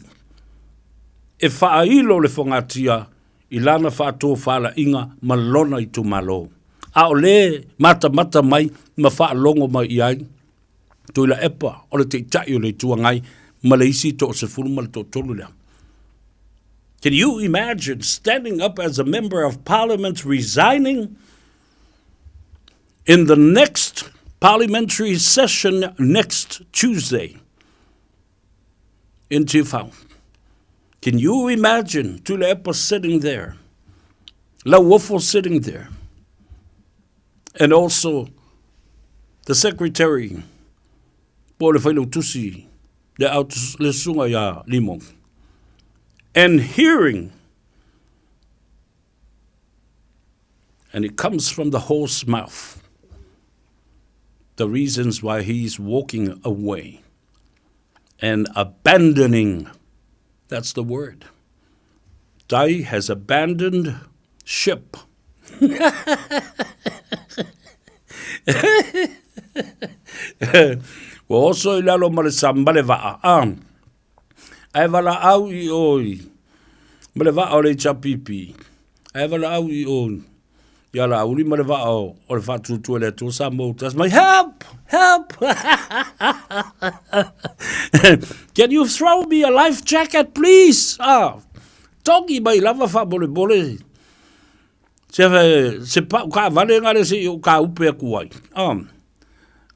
e faailo le fogatia i lana faatofalaiga ma lona itumalo. A o le matamata mai ma faalogo mai i ai Tuilaepa o le Taitai o le Itu Agai ma le isi toasefulu ma le toatolu lea. Can you imagine standing up as a member of parliament resigning in the next parliamentary session next Tuesday in Tiafau? Can you imagine Tuilaepa sitting there, Lauofo sitting there, and also the secretary po o le failautusi le au le susuga ia Limong and hearing and it comes from the horse mouth the reasons why he's walking away. And abandoning. That's the word. Tai has abandoned ship. Ua oso i lalo ma le sa ma le vaa. Ah. Ae valaau i o i ma le vaa o le HRPP. Ae valaau i o ia Laauli ma le vaa o, o le Faatuatua i le Atua Samoa ua tasi mai, Help! Help! Can you throw me a life jacket, please? Ah, togi mai lava faamolemole se, se pau kaavale gale se i ou kaupe aku ai. Ah.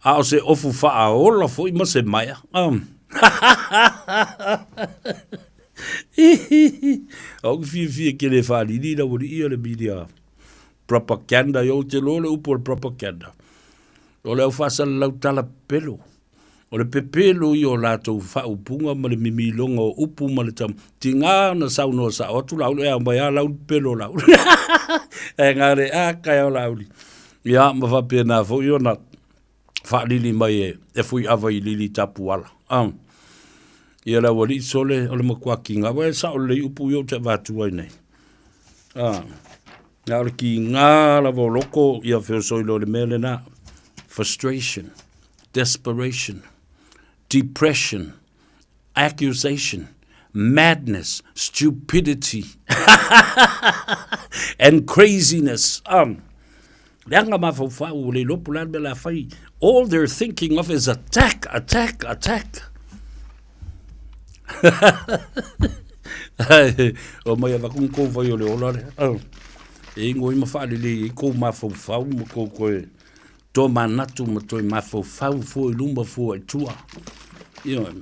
A o se ofu faaola foi ma se maea. Ah. Ou fiafia ke le whaalili la wali ia le media propaganda i ou te loa le upu o le propaganda. O le au faasalalau tala pepelo. O le pepelo ia o latou faaupuga ma le mimiloga o upu ma le tau. Tiga na saunoa sao atu Laauli, e aumai lava Laauli pepelo Laauli. E gare a kai o Laauli. Ia, ma faapena foi ona faalili mai e, e Fuiava i Lili Tapuala. Ah. Ia le aualii sole o le matua kiga. Ua e sao lelei upu ia ou te avatua ai nei. Ah. Na o le kiga lava o loko ia feosoilo i le mea lena. Frustration, desperation, depression, accusation, madness, stupidity, and craziness. Um, leaga mafaufau ua le iloa po o le a le mea o le a fai. All they're thinking of is attack, attack, attack. O mai avatu ni kou vai o le ola lea. Oh. E ingo i ma whaalelei i kou mafaufau ma kou koe tō manatu ma toe mafaufau fua i luma fua i tua. Ioe.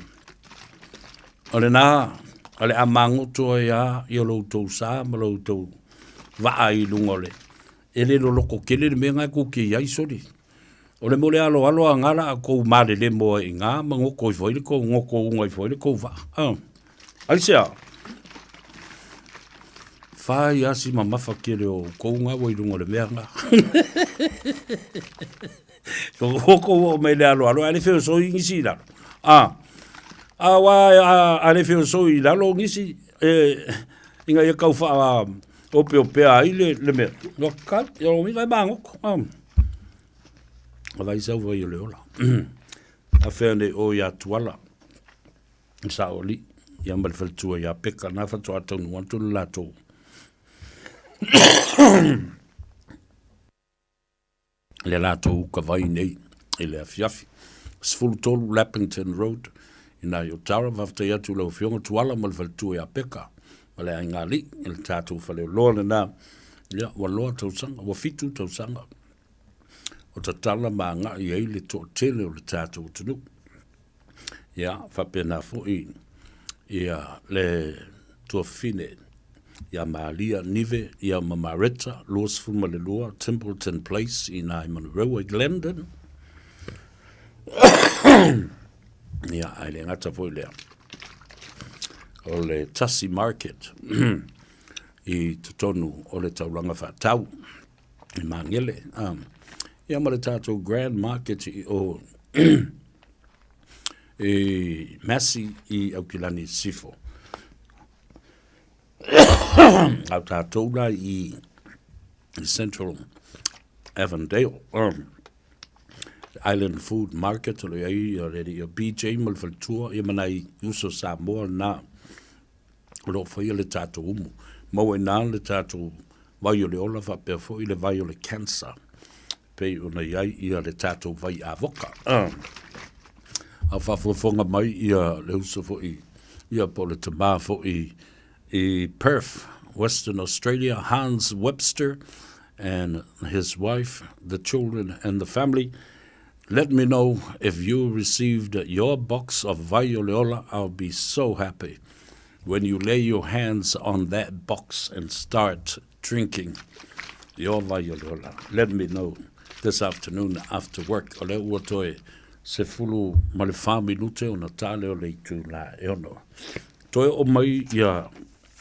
O lena, o le a magoto ai a i o lo outou sa ma lo outou vaa i luga o le e le loloko tele le mea na e kou te i ai sole. O le mea o le aloalo a nga la a kou malelemo ai i nga ma goko ifo ai le kou goko uga ifo ai le kou vaa. Ah. Aisea? Whai asi mamafa kele o kou nga ua i luga o le mea nga. Ko kou o mai le aloalo, a le feosoi ngisi i lalo. Ah. A wa a, a le feosoi i lalo ngisi e inga ia kau wha opeopea ai le, le mea. No ka, ia o minga e mangoko. Ah. A vai sau vai o le ola. A whea nei o ia tuala. I Saoli, ia ma le faletua ia Peka, na faatoa taunuu atu le latou le latou uka vai nei i le afiafi. 13 Lappington Road, ina i Otara, faafetai atu i lau Afioga Tuala ma le faletua ia Peka ma le aiga alii i le tatou faleoloa lena. Ia, ua loa tausaga, ua 7 tausaga o tatala ma agai ai le toatele o le tatou atunuu. Ia, faapena foi ia le tuafafine ia Maria Nive ia ma Maretta, 22 Templeton Place i nā i Manurewa i Glendon. Ia, ae le gata foi lea. O le Tasi Market i totonu o le taulaga faatau i Māngere. Um, ia ma le tātou Grand Market i o i Massey i Aukilani Sifo. Au tātou la i, i Central Avondale. Um, Island Food Market o le ai o le ia BJ ma le faletua ia mana i uso Samoa na o lo o faia le tātou umu. Maua i nā le tātou vai o le ola faapea foi le vai o le cancer. Pei ona i ai ia le tātou vai avoka. A faafogafoga mai ia le uso foi ia po o le tamā foi i Perth, Western Australia, Hans Webster and his wife, the children and the family. Let me know if you received your box of vai o le ola, I'll be so happy when you lay your hands on that box and start drinking your vai o le ola. Let me know this afternoon after work. O lea ua toe 14 minute ona ta lea o le itula e ono. Toe oo mai ia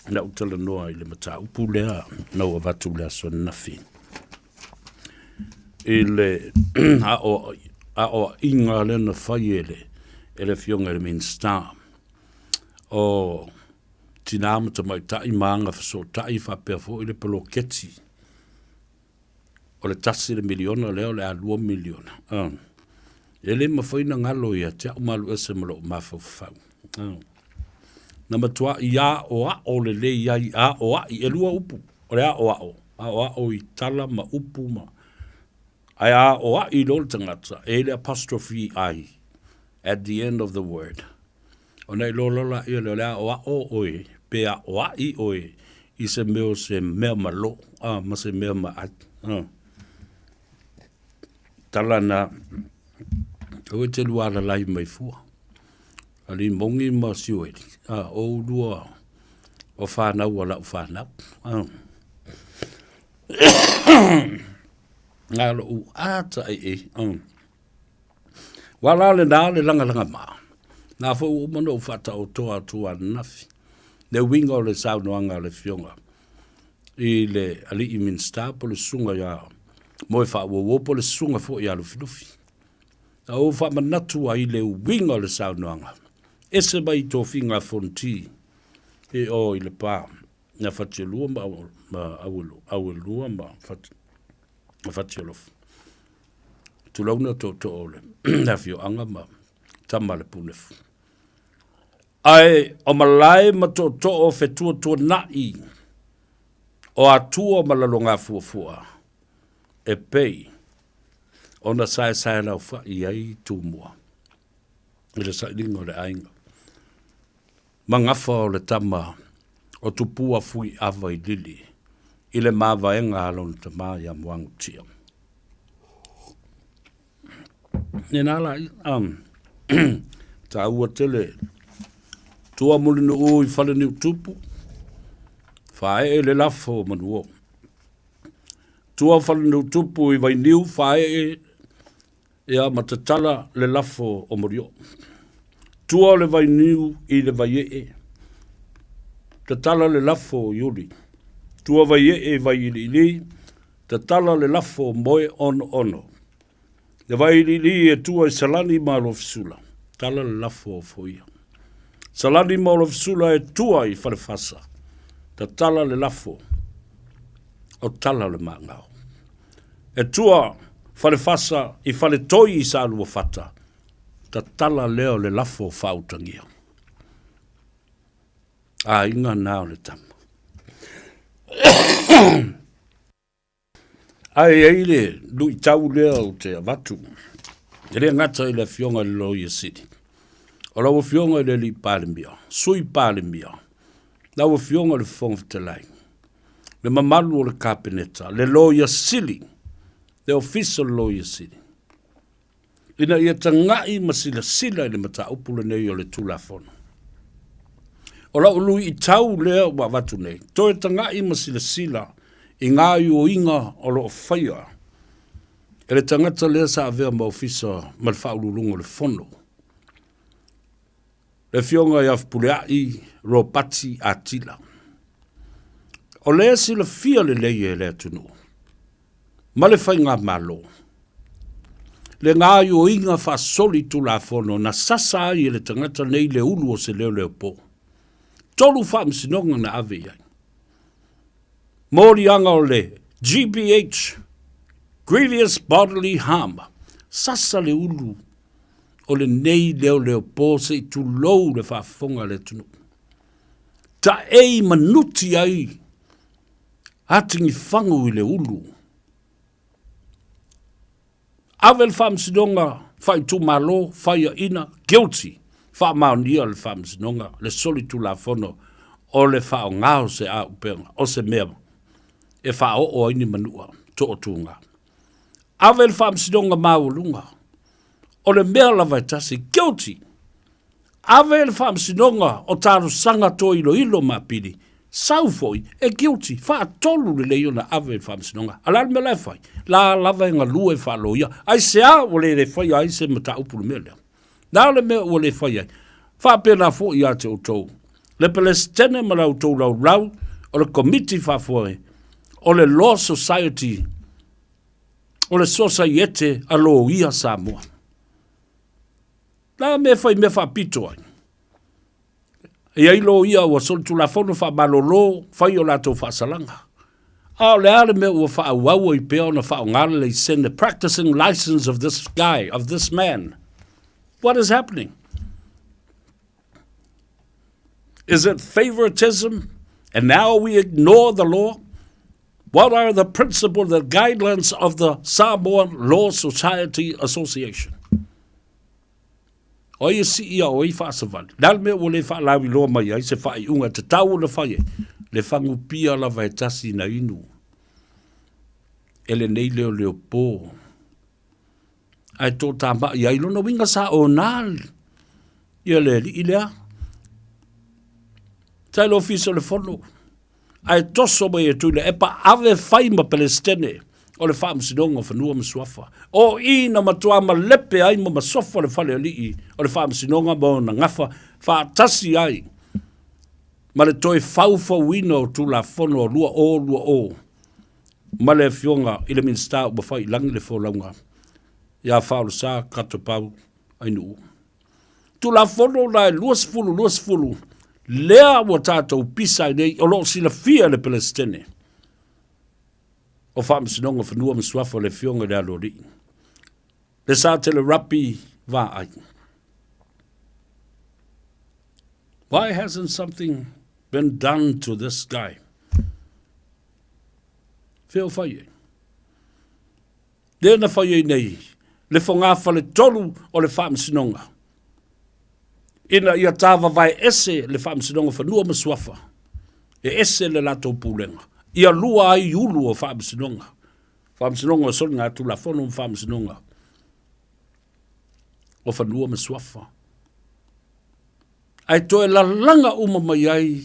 na ou talanoa i le mataupu lea na ou avatu i le aso ananafi. I le aoaiga lea na fai e le, e le Afioga i le Minisita o Tinā ma Tamaitai ma Agafesootai faapea foi le poloketi o le $1 le miliona lea o le a $2 miliona. E le mafai ona galo ia te au ma alu ese ma lou mafaufau. Na matuai aoao lelei ai, aoai, e lua upu, o le aoao, aoao i tala ma upu ma, ae aoai loa le tagata, e i ai le apostrophe i at the end of the word. Ona iloa loa laia lea o le aoao oe pe aoai oe i se mea o se mea malo a, ma se mea maai. A. Tala na, aua e te lua alalai mai fua. Alimogi ma Sioeli, a, o ulua o whanau a lau whanau. A. Ngā lo u ata e e. Ua la lenā le lagalaga mā. Nā foi ua uma ona ou faataotoa atu ananafi le uiga o le saunoaga a le Afioga i le Alii Minisita po o le Susuga ia Moefaauouo po o le Susuga foi ia Lufilufi. Na ou faamanatu ai le uiga o le saunoaga, ese mai i tofiga a Fonoti i o i Lepa, ia Fatiolua ma Auelua ma Fatialofa. Tulouna tootoo o le afioaga ma tama a le Punefu. Ae o malae ma tootoo fetuatuanai o Atua ma Lalogafuafua e pei ona saesaelaufai ai Tumua i le sailiga o le aiga. Magafa o le tama o Tupua Fuiava i Lili i le mavaega a lona tama ia Moagutia. Nena la, taua tele tua Mulinuu i Faleniutupu, faaee le lafo o Manuo. Tua Faleniutupu i Vainiu, faaee ia ma tatala le lafo o Molioo. Tua o le vainiu i le vaiee, tatala le lafo o Iuli. Tua vaiee i Vaiiliili, tatala le lafo o Moeonoono. Le Vaiiliili e tua i Salani ma Alofisula, tala le lafo o Foia. Salani ma Alofisula e tua i Falefasa, tatala le lafo o Tala o le Maagao. E tua Falefasa i Faletoi i Saluafata, tatala lea o le lafo o Faautagia. Aiga na o le tama. Ae i ai le luitau lea ou te avatu, e le gata i le Afioga i le Loia Sili, o lau Afioga i le Alii Palemia, Sui Palemia, lau Afioga i le Fofoga Fetalai, le mamalu o le Kapeneta, le Loia Sili, le Ofisa o le Loia Sili, ina ia tagai ma silasila i le mataupu lenei o le Tulafono. O lau luitau lea ua avatu nei, toe tagai ma silasila i gaoioiga o lo o faia e le tagata lea sa avea ma ofisa ma le Faauluuluga o le Fono, le Afioga ia Fepuleai Ropati Atila. O lea silafia lelei e le atunuu ma le Faigamalo le gaoioiga faasolitulafono na sasa ai e le tagata nei le ulu o se leoleopo. Tolu faamasinoga na ave i ai. Moliaga o le GBH, Grievous Bodily Harm, sasa le ulu o lenei leoleopo se i tulou le faafofoga a le atunuu. Taei manuti ai atigifagu i le ulu. Ave le faamasinoga faaitumalo, faiaina, guilty, faamaonia le faamasinoga le solitulafono o le faaaoga o se auupega, o se mea e faaoo ai ni manua toatuga. Ave le faamasinoga maualuga, o le mea lava e tasi, guilty. Ave le faamasinoga o talosaga toe iloilo ma apili, sau foi e guilty, faatolu lelei ona ave i le faamasinoga. A o le a le mea la e fai? La lava e galue faaloia. Aisea ua le faia ai se mataupu i le mea lea? Le a le mea ua le fai ai? Faapena foi ia te outou, le Peresetene ma la outou laulau o le Komiti Faafoe o le Law Society, o le Sosaiete a Loia Samoa. Le a mea e fai mea faapito ai? E i ai loia ua solitulafono faamalolo fai o latou faasalaga. A o le a le mea ua faaauau ai pea ona faaaoga le laisene, practicing license of this guy, of this man? What is happening? Is it favoritism? And now we ignore the law? What are the principles, the guidelines of the Samoan Law Society Association? O ai e sii a o ai faasavali? Le a le mea ua le faalauiloa mai ai se faaiuga e tatau ona fai ai? Le fagupia lava e tasi na inu e lenei leoleopō ae tōtāmaʻi ai lona uiga sa ona ia le alii lea. Sa i le ofisa o le fono ae toso mai e Tuilaepa ave fai ma Pelesitene o le Faamasinoga o Fanua ma Suafa. O i na matuā malepe ai ma masofa le falealii o le Faamasinoga ma ona gafa faatasi ai ma le toe faufauina o Tulafono o 2020 ma le Afioga i le Minisita ua fai i lagi le folauga ia Faaolesa Katopau Ainuu. Tulafono la e 20 20 lea ua tatou pisa ai nei o lo o silafia e le Pelesitene o Faamasinoga o Fanua ma Suafa le Afioga i le Aloalii, le Satelerapi Vaai. Why hasn't something been done to this guy? Fea o fai ai? Lea na fai ai nei le fogafale tolu o le Faamasinoga ina ia tāvavae ese le Faamasinoga Fanua ma Suafa, e ese le latou pulega, ia lua ai ulu o Faamasinoga, Faamasinoga o Soligatulafono ma Faamasinoga o Fanua ma Suafa. Ae toe lalaga uma mai ai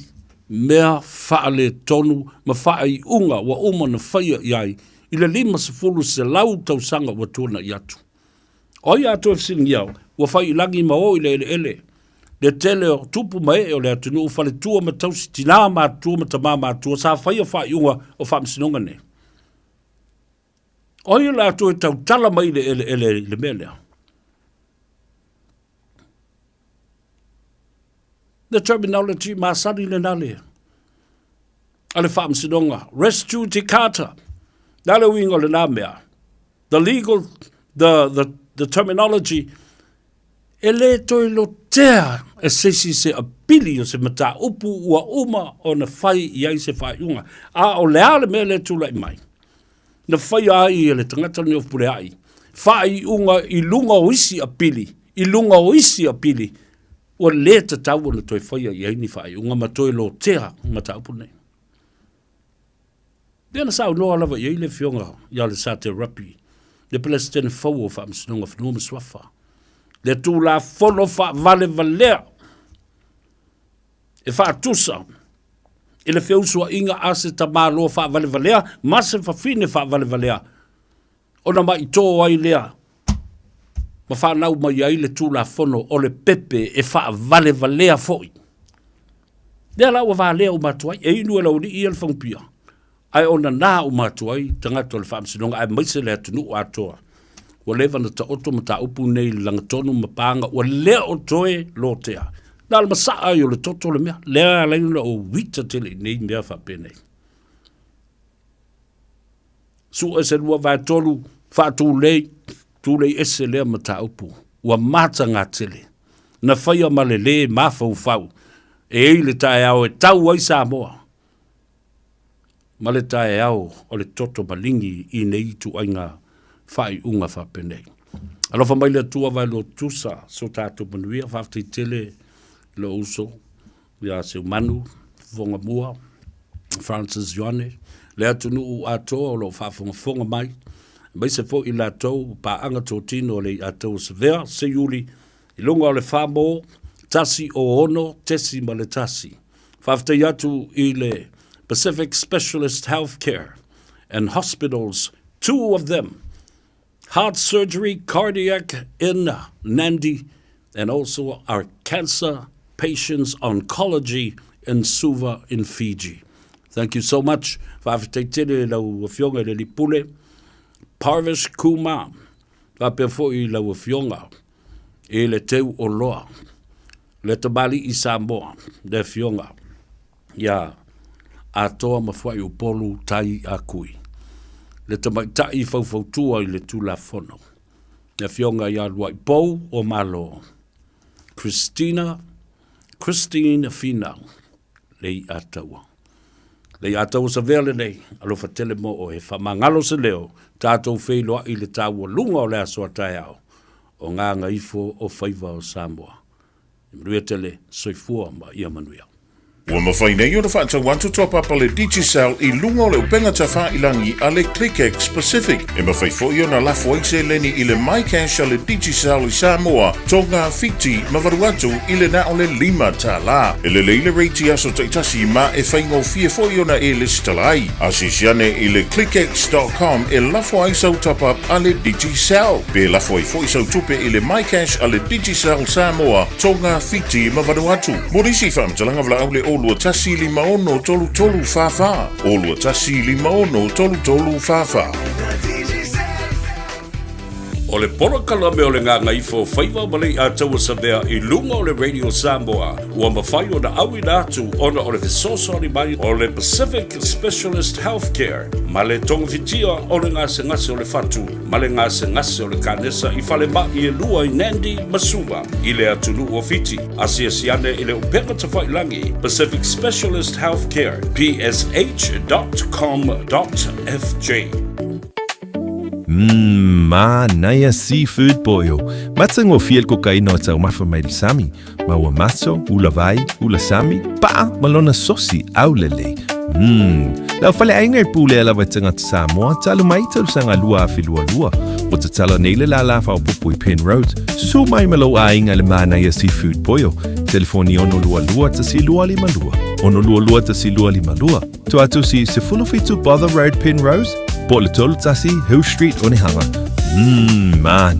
mea faaletonu ma faaiuga ua uma ona faia i ai i le 50 selau tausaga ua tuanai atu. O ai a toe fesiligia ua fai i lagi ma o i le eleele le tele o tupu ma ee o le atunuu, faletua ma tausi, tinā matutua ma tamā matutua sa faia faaiuga o faamasinoga nei? O ai o le a toe tautala mai i le eleele i le mea lea? The terminology masani lena le a le faamasinoga res judicata. Le a le uiga o lena mea? The legal, the, the, the terminology, e le toe lotea e se isi se apili o se mataupu ua uma ona fai i ai se faaiuga. A o le a le mea lea e tulai mai? Na faia ai e le tagata lenei o Fepuleai faaiuga i luga o isi apili, i luga o isi apili, ua le tatau ona toe faia i ai ni faaiuga ma toe lotea mataupu nei. Lea na saunoa lava i ai le Afioga ia Alesate Rapi, le Peresetene fou o Faamasinoga Fanua ma Suafa, le Tulafono faavalevalea e faatusa i le feusuaiga a se tamaloa faavalevalea ma se fafine faavalevalea, ona maitō ai lea ma fanau mai ai le Tulafono o le pepe e faavalevalea foi. Lea la ua valea uma atu ai, e inu e le aualii ia le fagupia, ae o nanā uma atu ai tagata o le Faamasinoga aemaise le atunuu atoa. Ua leva ona taoto mataupu nei i le lagatonu ma paga ua le o toe lotea. Na o le masaa ai o le toto le mea, lea e ala ai ona ou uita tele i nei mea faapenei. Sue se 2/3 faatulei, tulei ese lea mataupu. Ua mataga tele. Na faia ma le lē mafaufau e i le taeao e tau ai Samoa ma le taeao o le toto maligi i nei ituaiga faaiuga faapenei. Alofa mai le Atua vaeloa tusa so tatou manuia. Faafetai tele i lou uso ia Seumanu Fofogamua, Francis Ioane, le atunuu atoa o lo o faafogafoga mai, aemaise foi i latou paaga totino o le Iatau o Savea, Seiuli, i luga o le 4 106.1. Faafetai atu i le Pacific Specialist Healthcare and Hospitals, two of them, heart surgery, cardiac in Nandi, and also our cancer patients oncology in Suva in Fiji. Thank you so much. Faafetai tele i lau Afioga i le Alii Pule, Parvish Kumar, faapea foi i lau Afioga. I le teu oloa, le tamalii Samoa, le Afioga ia Atoa ma Fuaiupolu Tai a Kui, le tamaitai faufautua i le Tulafono, le Afioga ia Luaipou o Malo, Christina, Christine Finau, le Iataua. Le Iataua Savea lenei, alofa tele mo oe, faamagalo se leo, tatou feiloai i le taualuga o le aso a taeao, o Gagaifo o Faiva o Samoa. Ia manuia tele, soifua ma ia manuia. Ua mafai nei ona faatau atu top up a le Digicel i luga o le upega tafailangi a le ClickX Pacific. E mafai foi ona lafo ai seleni i le MyCash a le Digicel i Samoa, Tonga, Fiti ma Vanuatu i le na o le $5. E lelei le rate i aso taitasi ma e faigofie foi ona e lesitala ai. Asiasi ane i le clickx dot com e lafo ai sau top up a le Digicel. Pe lafo ai foi sau tupe i le MyCash a le Digicel Samoa, Tonga, Fiti ma Vanuatu. Mo nisi faamatalaga valaau le 021 56 33 44, 021 56 33 44. O le polokalame o le Gagaifo Faiva ma Leiataua Savea i luga o le Radio Samoa ua mafai ona auina atu ona o le fesoasoani mai o le Pacific Specialist Healthcare ma le togafitia o le gasegase o le fatu ma le gasegase o le kanesa i falemai e lua i Nandi ma Suva i le atunuu o Fiti. Asiasi ane i le upega tafailangi Pacific Specialist Healthcare, psh.com.fj. Mmm, manaia seafood boil. Matagofie le kokaina o taumafa mai le sami. Ma ua maso, ula vai, ula sami, paa ma lona sosi aulelei. Mmm, lau faleaiga e pulea lava e tagata Samoa talu mai tausaga 2022. Ua tatala nei le lālā faaopoopo i Penrose. Susu mai ma lou aiga i le manaia seafood boil. Telefoni 622 1252. 622 1252. Tuatusi 17 Bother Road, Penrose, po o le 31 Hill Street, Onehunga. Mmm, manaia.